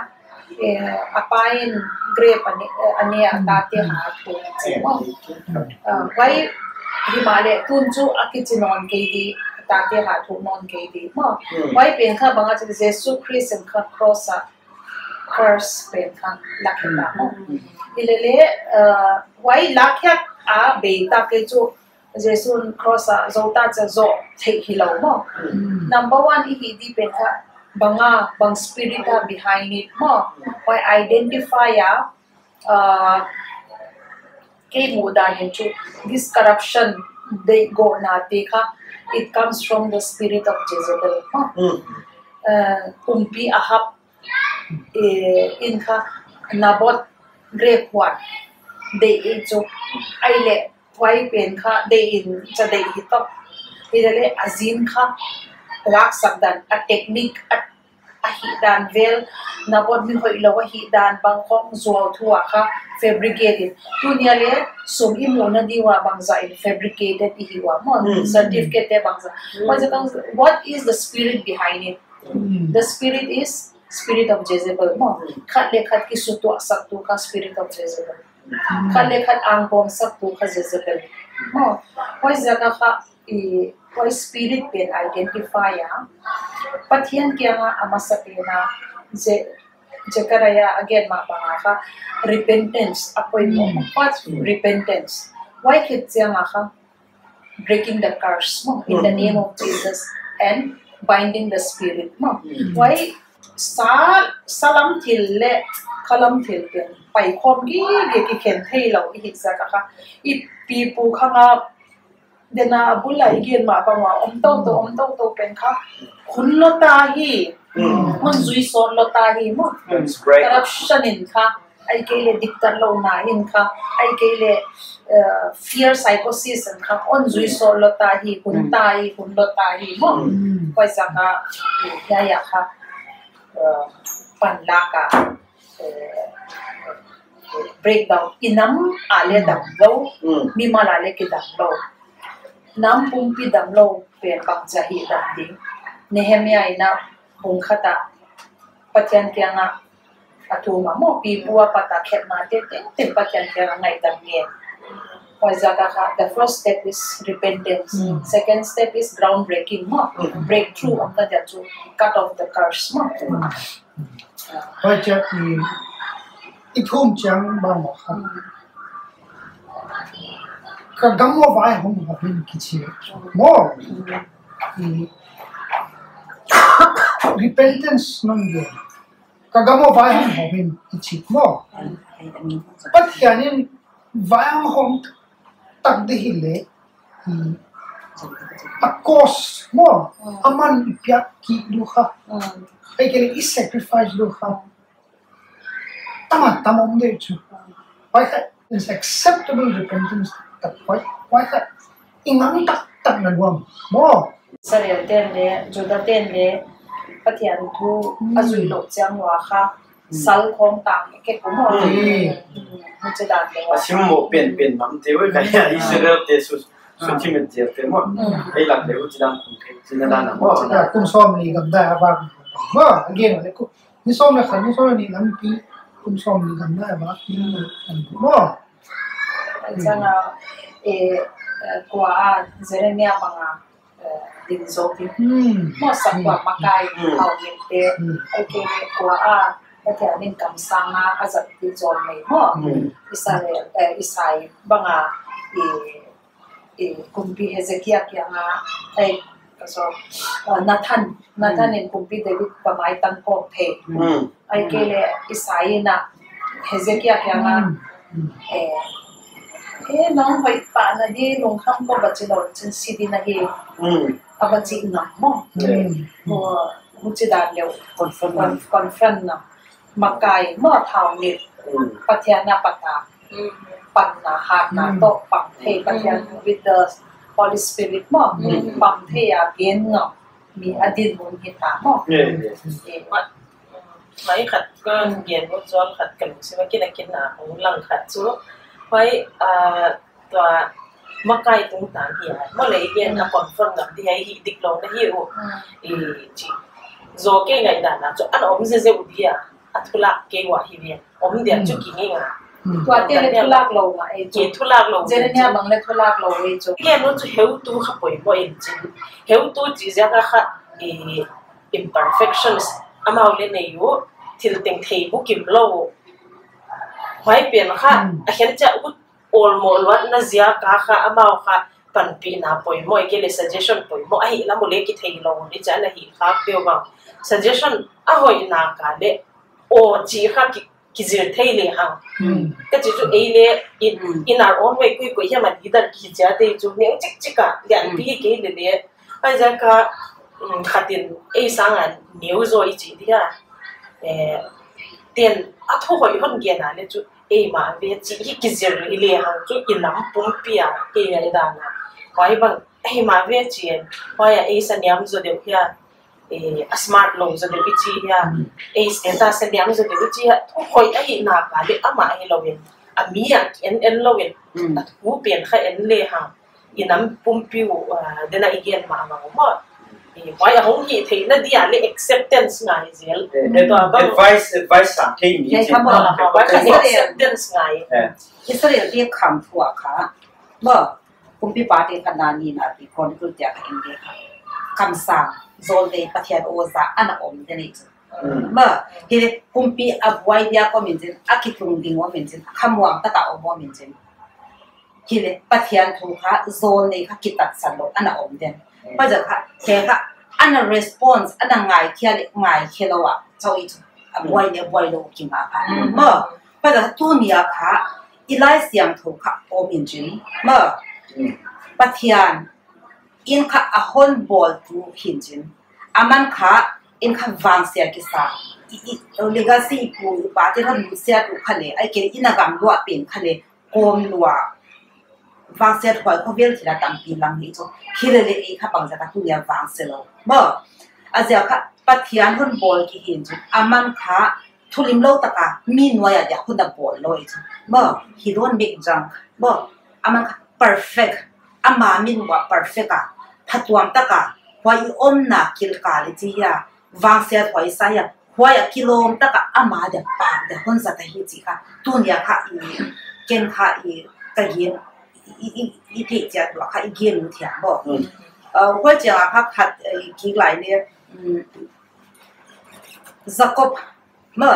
eh, a pa in grape a ne, eh, a ne a tate ha thu chi maw. Ah, huai himahleh tun chu a kichi nawn kei di, a tate ha thu nawn kei di maw. Huai pen kha bang a chi, Jesu Christ in kha cross a curse pen kha lak hita maw. Hilele, uh, huai lak hiat a bei ta kei chu Jesu'n cross a zou ta chia zou theih hilou maw. Number one i hih di pen kha bang a, bang spirit a behind it maw. Huai identify a, uh, kei muhdan in chu, this corruption deihgawhna te kha, it comes from the spirit of Jezebel maw. Uh, kumpi Ahab eh, in kha Naboth grape huan deih ei chu. Ahihleh huai pen kha deih in cha deih hi toh. Hilele a zin kha laksak dan, a technique a, a hihdan vel, Naboth mi hoihlou a hihdan bang khong zuau thu a kha fabricate in. Tuni a leh sum i muhna di ua bangzah in fabricated i hi ua maw. Certificate te bangzah. What is the, what is the spirit behind it? The spirit is spirit of Jezebel maw. Khat leh khat kisutuahsaktu kha spirit of Jezebel. Khat leh khat angbawmsaktu kha Jezebel maw. Huaiziak a kha, i, huai spirit pen identify a, Pathian kiang a a masapen a, Je-, Zechariah a gen mah bang a kha, repentance a poimoh. What repentance? Huai khit chiang a kha, breaking the curse maw, in the name of Jesus, and binding the spirit maw. Huai sa, sa lam thil leh kha lam thil pen paikhawm gige, kikhen theilou i hih ziak a kha, i pi pu khang a, den a bul a i gen mah bang ua om toto, om toto pen kha hun lou ta hi. Hon zui sawt lou ta hi maw. Corruption in kha, ahihkeileh diktatlouhna in kha, ahihkeileh, eh, fear psychosis in kha, hon zui sawt lou ta hi, hun ta hi, hun lou ta hi maw. Huaiziak a, eh, hiai a kha, eh, panlak a, eh, breakdown, i nam a leh damlou, mimal a leh kidamlou. Nam pumpi damlou pen bangchi hihdam ding. Nehemiah in a bung khat a Pathian kiang a a thum a maw, pi pu apat a khetna te tengteng Pathian kiang a ngaihdam ngen. Huaiziak a kha, the first step is repentance. Second step is groundbreaking maw. Breakthrough omna dia chu cut off the curse maw. Huai chia i, i thum chiang bang maw kha. Ka gam uah vaihawm hawm in kichi maw. I, repentance non gen. Ka gam uah vaihawm hawm in kichi maw. Pathian in vaihawm hawm tak di hileh, a cost maw, aman i piak kik di uh kha. Ahihkeileh i sacrifice di uh kha. Tama tam om di chu. Huai kha is acceptable repentance. Tak huai, huai kha i ngam taktak na guam maw. Israel ten le, Juda ten le, Pathian thu a zui lou chiang ua kha, sal khong tang ke kum ho. Huchi dan le ua. A sim mo pen pen mam te ua ka ya Israel te su, su ti men te te mo. Ei lam le huchi dan kum ke, huchi dan mo. Kum sawm li gam dai a bak. Mo, again, le ku. Ni sawm le khat, ni sawm le ni lampi, kum sawm ni gam na ba, ni kan mo. Chana, eh, eh, kua a Jeremia banga, eh, ding zo ti. Mo sa kua makai, hau ni te. Ai ke ni kua a, Pathian in kamsang a, a zat ti zo mai mo. Israel, eh, Isai banga, eh, eh, kumpi Hezekia kianga, eh, so, uh, Nathan, Nathan in kumpi David bamai tan ko phe. Ai ke le Isai na Hezekia kianga, eh, eh, nong hoih pah na di lungkham ko bachi lou chin si di na hi. A bachi na mo. Ko, huchi dan le confront na. Confront na. Makai mo thau ni. Pathian na pata. Panna, hatna toh pang thei Pathian with the Holy Spirit mo. Pang thei a gen ngam mi a dinmun hi ta mo. Eh, mai khat ka gen mo chuan khat kan si ma kin a kin na hong lang khat chu. Mai, ah, tua makai tungtang hi a. Mo le gen a confront ngam di hi dik lou na hi u. Eh, chi. Zo ke ngai dan na chu an om ze ze u dia. A thulak ke ua hi ve. Om dia chu ki nge nga. Tua te le thulak lou nga e chu. Ki thulak lou. Jeremia bang le thulak lou e chu. Ke no chu heutu kha poimoh in chin. Heutu chi ziak a kha, eh, imperfections amau le nei u, thil teng thei bu kim lou. Huai pen kha, a khen cha u olmo luat na ziak a kha, amau kha panpihna poimoh, ke le suggestion poimoh, ahi lam u le ki thei lou, ni cha na hi kha peuh bang. Suggestion a hoihna ka le, o chi kha ki, ki zir thei le hang. Ka chi chu ei le, in, in our own way, kui kui hiam a leader ki chia te chu, neu chik chik a, lian pi ke le le. Ai za ka, mm, khatin ei sang a neu zo i chi dia. Eh, ten a thu hoih hon gen a le chu, ei ma ve chi hi ki zir i le hang chu i nam pumpi a, ei ngai dan a. Huai bang, ei ma ve chi en, huai a ei sa niam zo deuh hia, eh, a smart lou zo deuh i chi hia, ei status sa niam zo deuh i chi hia, thu hoih ahihna ka le ama hi lou in, a mi a en en lou in, a thu pen kha en le hang, i nam pumpi u, ah, dena i gen ma ma mo. Eh, huai a hong hi theihna dia le acceptance ngai zel. Eh, tua bang advice, advice sang thei mi. Thei kha mo. Ah, huai kha acceptance ngai. Eh. Israel te kham thu a kha. Mo, kumpipa te kha na ni na ti Chronicle te kha in te kha. Kamsang, zol te Pathian o za ana om te nei chu. Mo, hi le kumpi a buai dia ko min chin, a kitung ding o min chin, khamuang taka om o min chin. Hi le Pathian thu kha zol nei kha kitatsan lou ana om den. Paza kha, te kha, ana response, ana ngaikhe le, ngaikhe lou a, chau i chu, a buai le, buai lou ki ma kha. Mo, paza kha tuni a kha, i Laisiangthou kha om in chin. Mo, Pathian in kha a hon bawl tu hin chin. Aman kha, in kha vangsia kisa. I, i, legacy i pu, i pa te kha nusia tu kha le, ai ke in a gam lua pen kha le, kom lua. Vangsia thuai khovel thila tampi lang hi chu. Hi le le ei kha bangza ka tu nia vangsia lou. Mo, a zia kha Pathian hon bawl ki hin chu. Aman kha thulimlou taka mi nuai a dia hon a bawl lou ei chu. Mo, he don't make junk. Mo, aman kha perfect. Ama min ua perfect a. Phatuam taka. Huai i omna kilkal i chi hia. Vangsia thuai sa hia. Huai a kilawm taka ama dia pak dia hon zat ahi chi kha. Tuni a kha i, ken kha i, ka gen, i, i, i theih chiat ua kha i gen u thiam bo. Uh, huai chiang a kha khat, eh, kik lai le, mm, Jacob, mo,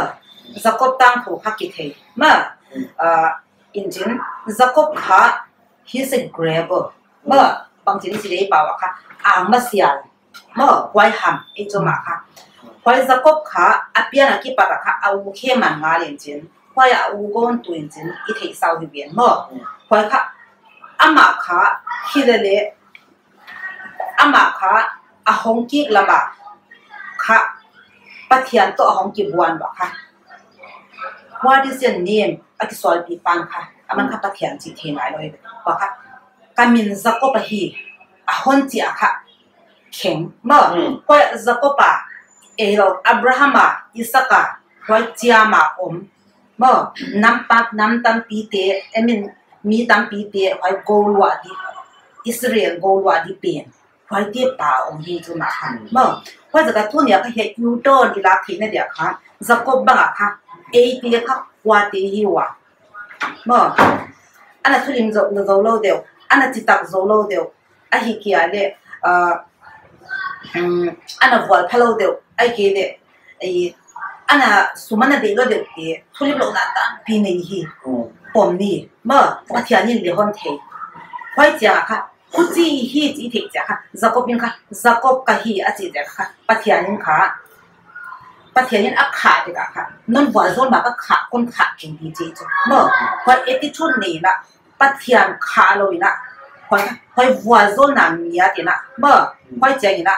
Jacob tangthu kha kithei. Mo, uh, in chin, Jacob kha, he's a grabber. Mo, bang chin si le i pau a kha, ang masial. Mo, huai ham, ei chu ma kha. Huai Jacob kha, a pian a kipat a kha, a u khe man ngal in chin. Huai a u gon tu in chin, i theih sau hi vian mo. Huai kha, ama kha, hi le le, ama kha, a hong kik lama kha, Pathian toh a hong kibuan ba kha. What is your name? A kisualpi pan kha, aman kha Pathian chi thei nai lou hi. Ba kha, ka min Jacob ahi, a hon chi a kha. kheng. Maw, hmm, huai Jakob a, ei lo, Abraham a, Isak a, huai chiam a om. Maw, nam pak, nam tampite, I mean, mi tampite, huai gou luah di, Israel gou luah di pen. Huaite pa om hi chu na kha. Hmm. Maw, huai zaka tuni a kha hiai U-turn i lak theihna dia kha, Jakob bang a kha, eite kha, kuate hi ua. Maw, ana thulim zou, zou lou deuh, ana chitak zou lou deuh, ahihkeileh, ah, um, ana vualpha lou deuh, ahihkeileh, ei, ana sum ana deih lou deuh te, thulimlouhna tampi nei hi. Hmm. Pom ni, maw, Pathian in leh hon thei. Huai chiang a kha, huchi hi chih theih chiang kha, Jakob in kha, Jakob ka hi a chih chiang kha, Pathian in kha, Pathian in a khah dek a kha, non vualzawl ma ka khah, kon khah kei di chih chu. Maw, huai attitude nei in a, Pathian khah lou in a, huai, huai vualzawlna mi a tina, maw, huai chiang in a,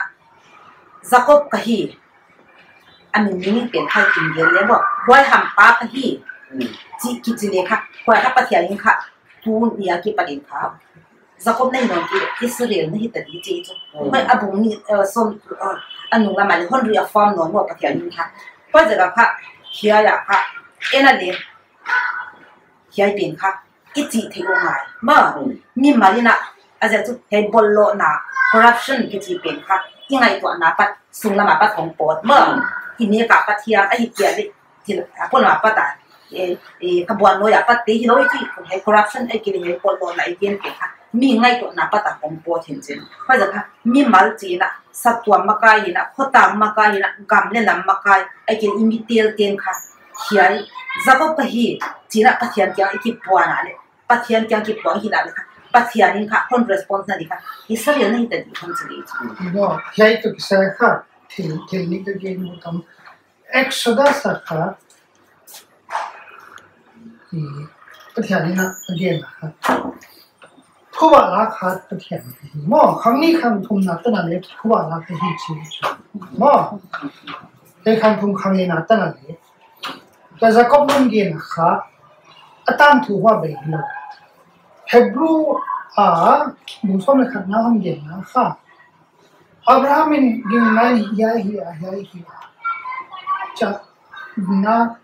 Jakob ka hi, a min meaning pen kha i gen leh maw, huai hampa ka hi, hmm, chih kichi leh kha, huai kha Pathian in kha, tuni a kipat in kha, Jakob na hi nawn kei, Israel na hi ta di chih chu. Hmm. Huai a bung nih, eh, sawm, eh, a nung lam a leh hon reaffirm nawn maw Pathian in kha. Huai zaka kha, hiai a kha, en a leh, hiai pen kha, i chih theih uh ngai. Maw, hmm, mimal in a, a ziak chu, hiai bawllouhna, corruption kichi pen kha, i ngaihtuahna apat, sunglam apat hong pawt. Maw, hmm, i nek a pat hiam, ahihkeileh, thil, a pawlna apat a, e, e, khabuan noi apat te hilou i chih, hiai corruption, ahihkeileh hiai bawllouhna i gen pen kha, mi ngaihtuahna apat a hong pawt hi'n chin. Huai zaka kha, mimal chih in a, satuam makai in a, khotang makai in a, gam leh nam makai, ahihkeileh i mitelte kha, hiai, Jakob ka hi, chih in a Pathian kiang i kipuang a leh, Pathian kiang kipuang hi in a leh kha, Pathian in kha, hon response na di kha, Israel na hi ta di hon chi di. Maw, hiai toh kisai kha, thil, thil nih ka gen uh tam. Exodus a kha, i, Pathian in a, again a kha. Phuba la kha Pathian hi. Maw, khang nih khang thum na tan a leh, phuba la ka hi chih chu. Maw, hiai khang thum khang nih na tan a leh. Ka Jakob nun gen a kha, a tangthu huai bek lou. Hebrew a, bung sawm leh khat na hon gen a kha. Abraham in gingna in hiai hi a, hiai hi a. Cha, na,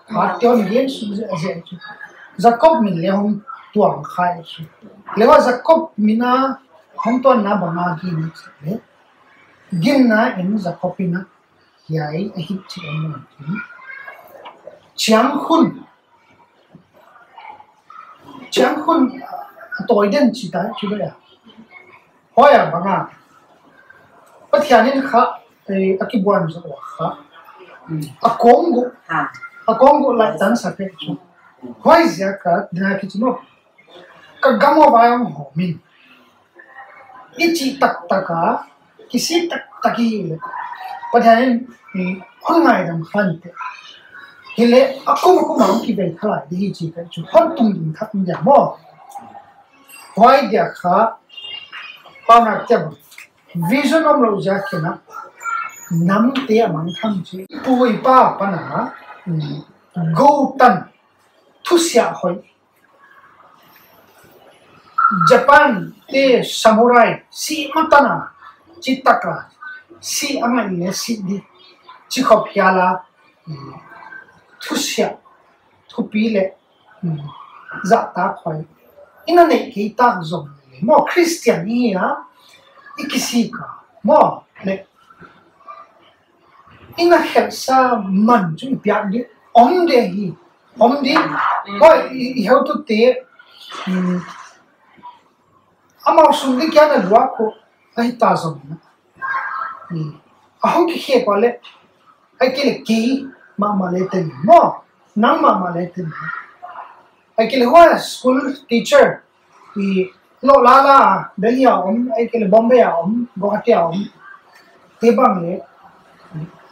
kha te hon gen suk zel zel chu. Jakob min leh hong tuang kha chu. Leh huai Jakob min a hong tuanna bang a gen chih leh, ginna in Jakob in a hiai a hi chih a hon gen. Chiang khun. Chiang khun a tawi den chih ta chu leh a. Huai a bang a. Pathian in kha, eh, a kibuan zaw kha. A kong gu. Ha. A kong gu lai tan sa pe chu. Huai ziak a, dina ki chu maw. Ka gam a vai hong hawm in. I chih taktak a, kisik taktak hi leh. Pathian in, eh, hon ngaidam kha in te. Hileh, a kum a kum a hong kivei kha lai di hi chih ka chu. Hon tungding thak in dia maw. Huai dia kha, pau nak te bang. Vision omlou ziak in a, nam te a mangthang chih. Pu i pa pan a, mm, gou tan, thusia hoih. Japan te samurai, si matan a, chih tak a, si a ngai leh si di, chih khop hial a, mm, thusia, thupi leh, mm, zahtak hoih. I na neih kei tak zong leh, maw Christian i hi a, i kisik a, maw leh, i na khelhsa man chu i piak di, om de hi, om di. Mm. Huai, i, i heutute, mm, amau sung di kia na luak uh, a hi ta zong na. Mm. A hong kikhek ua leh, ahihkeileh kei mahmah leh ten maw, nang mahmah leh ten. Ahihkeileh huai school teacher, i lo la la, Delhi a om, ahihkeileh Bombay a om, Guwahati a om. Te bang leh,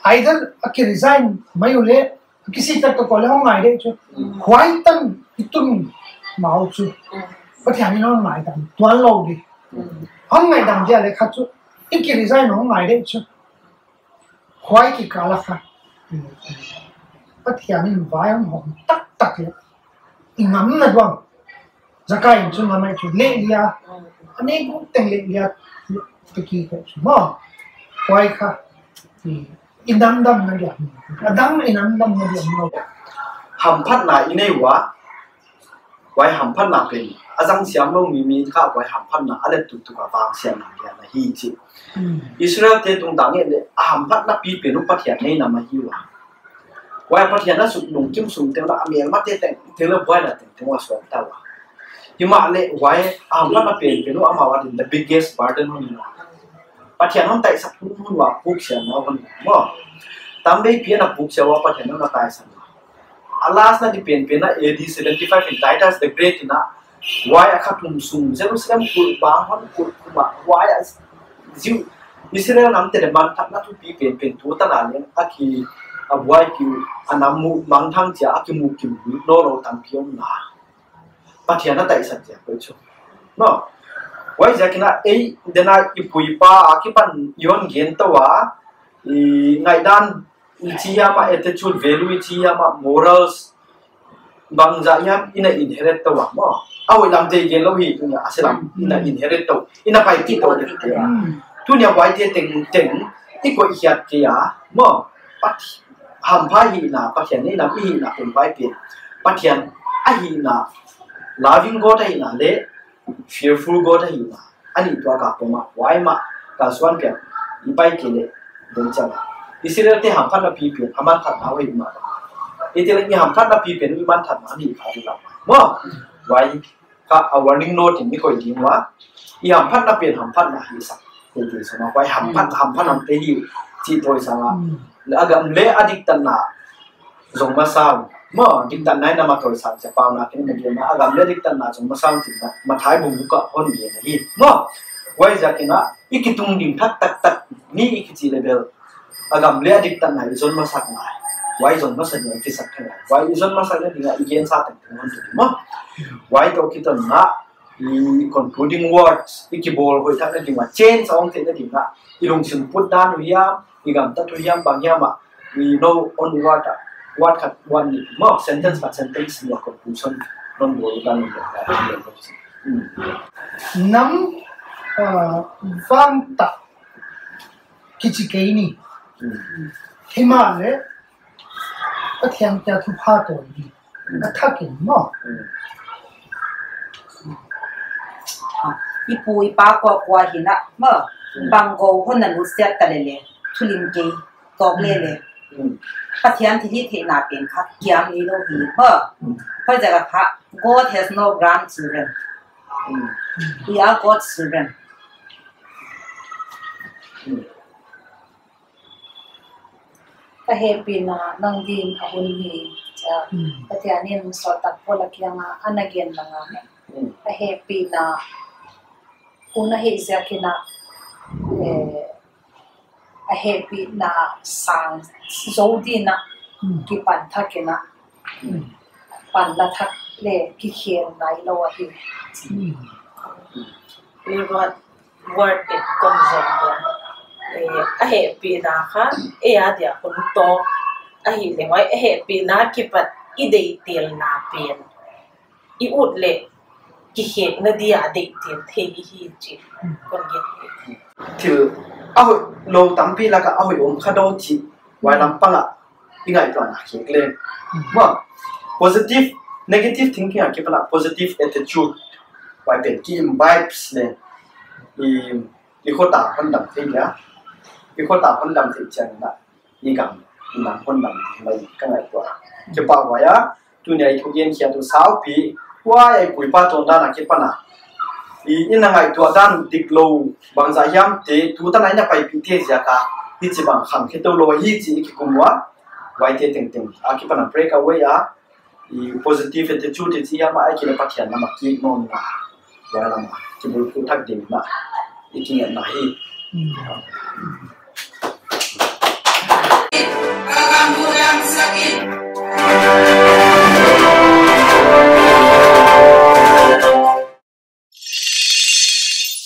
either a ki resign mai uleh, kisik taktak uleh hong ngai de chu. Mm. Huai tan i tun mau chu. Mm. Pathian in hon ngaidam tuan lou di. Mm. Hon ngaidam dia leh kha chu, i ki resign hong ngai de chu. Huai kikal a kha. Pathian in vai hong hawm taktak leh. I ngamna duang. Zakai in chu ngamai chu leh lia. Anei guk teng leh liat te ki ko chu maw. Huai kha. I, i damdamna diam. A dang i damdamna diam maw. Hamphatna i nei ua. Huai hamphatna pen a zang siam lou mi mi kha huai hamphatna a let tuktuk a vang siam na diam na hi chi. Hmm. Israel te tungtang e le a hamphatna pipen uh Pathian neihna mah hi ua. Huai Pathian a suk lungkim sung teng la a melmate teng teng la huai la teng teng ua suak ta ua. Himahleh huai a hamphatna penpen uh amau adin the biggest burden uh hi ua. Pathian hon taisan hun hun ua puk siam na hun maw. Tamveipi ana puk siam ua Pathian hon taisan. A last na di penpen a A D seventy five in Titus the Great in a huai a kha thum sung Jerusalem kulh bang hon kulh kum a huai a Jew Israel nam te le manthatna thupi penpen tu tan a leng a ki a buai ki a nam mu mangthang chia a ki mu kim lou lou tampi om na. Pathian a taisan chia ko chu. No. Huaiziakin a ei dena i pu i pa a kipan i hon gen tou a i ngaihdan i chi hiam a attitude value i chi hiam a morals bangzah hiam i na inherit tou a maw. A hoih lam te gen lou hi tunia a se lam i na inherit tou. I na paipih tou te. Hmm. Tunia huaite tengteng i koih hiat kei a maw. Pat hampha hihna, Pathian neihna i hihna pen huai pen. Pathian a hihna, loving God a hihna le fearful God a hihna. Ani tua ka poma, huai mah, ka suan pian, i pai kei le, den chang. Israel te hamphatna pipen, a manthatna huai mah. I te le i hamphatna pipen, i manthatna, ani ka di lam. Maw, huai, kha a warning note in i koih ding ua. I hamphatna pen, hamphatna hi sak. Te te sama, huai hamphat, hamphat nam te hi, chi toi sama. A gam le a diktatna, zong masa ua. Maw, diktatna in a matawi sak chia pau na ken na gen a, a gam le diktatna zong masa ua chin na, Mathai bung guk ah hon gen ahi. Maw, huaiziakin a, i kitung ding thak tak tak, mi i kichi le bel. A gam le a diktatna i zon masak ngai. Huai zon masak ngai, kisak thei ngai. Huai i zon masak na ding a, i gen sa tengteng hon tu maw. Huai toh kiton na, i concluding words, i kibawl hoih thak na ding a, change a hong theih na ding a, i lungsim put dan uh hiam, i gamtat uh hiam, bang hiam a, i no on word a, word khat, one ni, maw, sentence khat, sentence ni a conclusion, non bawl dan uh hiam. Hmm. Nam, ah, vang ta, kichi kei ni. Hmm. Himahleh, Pathian kia thupha tawi ni. A thak in maw. Mm. Ah, i pu i pa kua kua hi na maw. Mm. Bang gou hon na nusiat ta le le. Thulim kei. Tawk le le. Mm. Pathian thilhihtheihna pen kha kiam ni lou hi maw. Mm. Huaiziak a kha, God has no grandchildren. Mm. We are God's children. Mm. Ka hehpihna nang din a hun hi, chia. Hmm. Pathian in sawltak Paul a kianga ana gen banga. Hmm. A hehpihna hun ahih ziakin a, eh, a hehpihna sang zou din a, hmm, kipan thak in a, hmm, pan la thak le kikhel nailou ahi. Hmm. Word in kon zong dia. Eh, a hehpihna kha, eh, a dia kon to. Ahihleh huai, a hehpihna kipat i deihtelna pen. I ut leh, kikhekna dia deihtel thei hi chi. Kon gen. Thil, a hoihlou tampi laka a hoih om kha dou chi. Huai lampang a, i ngaihtuahna khek le. Maw, positive, negative thinking a kipan a positive attitude. Huai pen ki imbibes le. I, i khota hon dam thei dia. I khota hon dam thei chiang na. I gam, i nam hon dam thei mai ka ngaihtuah. Kipahhuai a, tunia i thugen khiat uh saupi. Huai a i pu i pa tawndan a kipan a. I, i na ngaihtuah dan diklou, bangzah hiam te, tutan a i na paipih te ziak a. Hichibang khang khe tou lou hi chi i kikum ua. Huaite tengteng. A kipan a break away a. I positive attitude i chi hiam a, a kile Pathian lam a kik nawn na. Huai lam a. Kibulphuh thak ding na. I kingetna hi. Mm.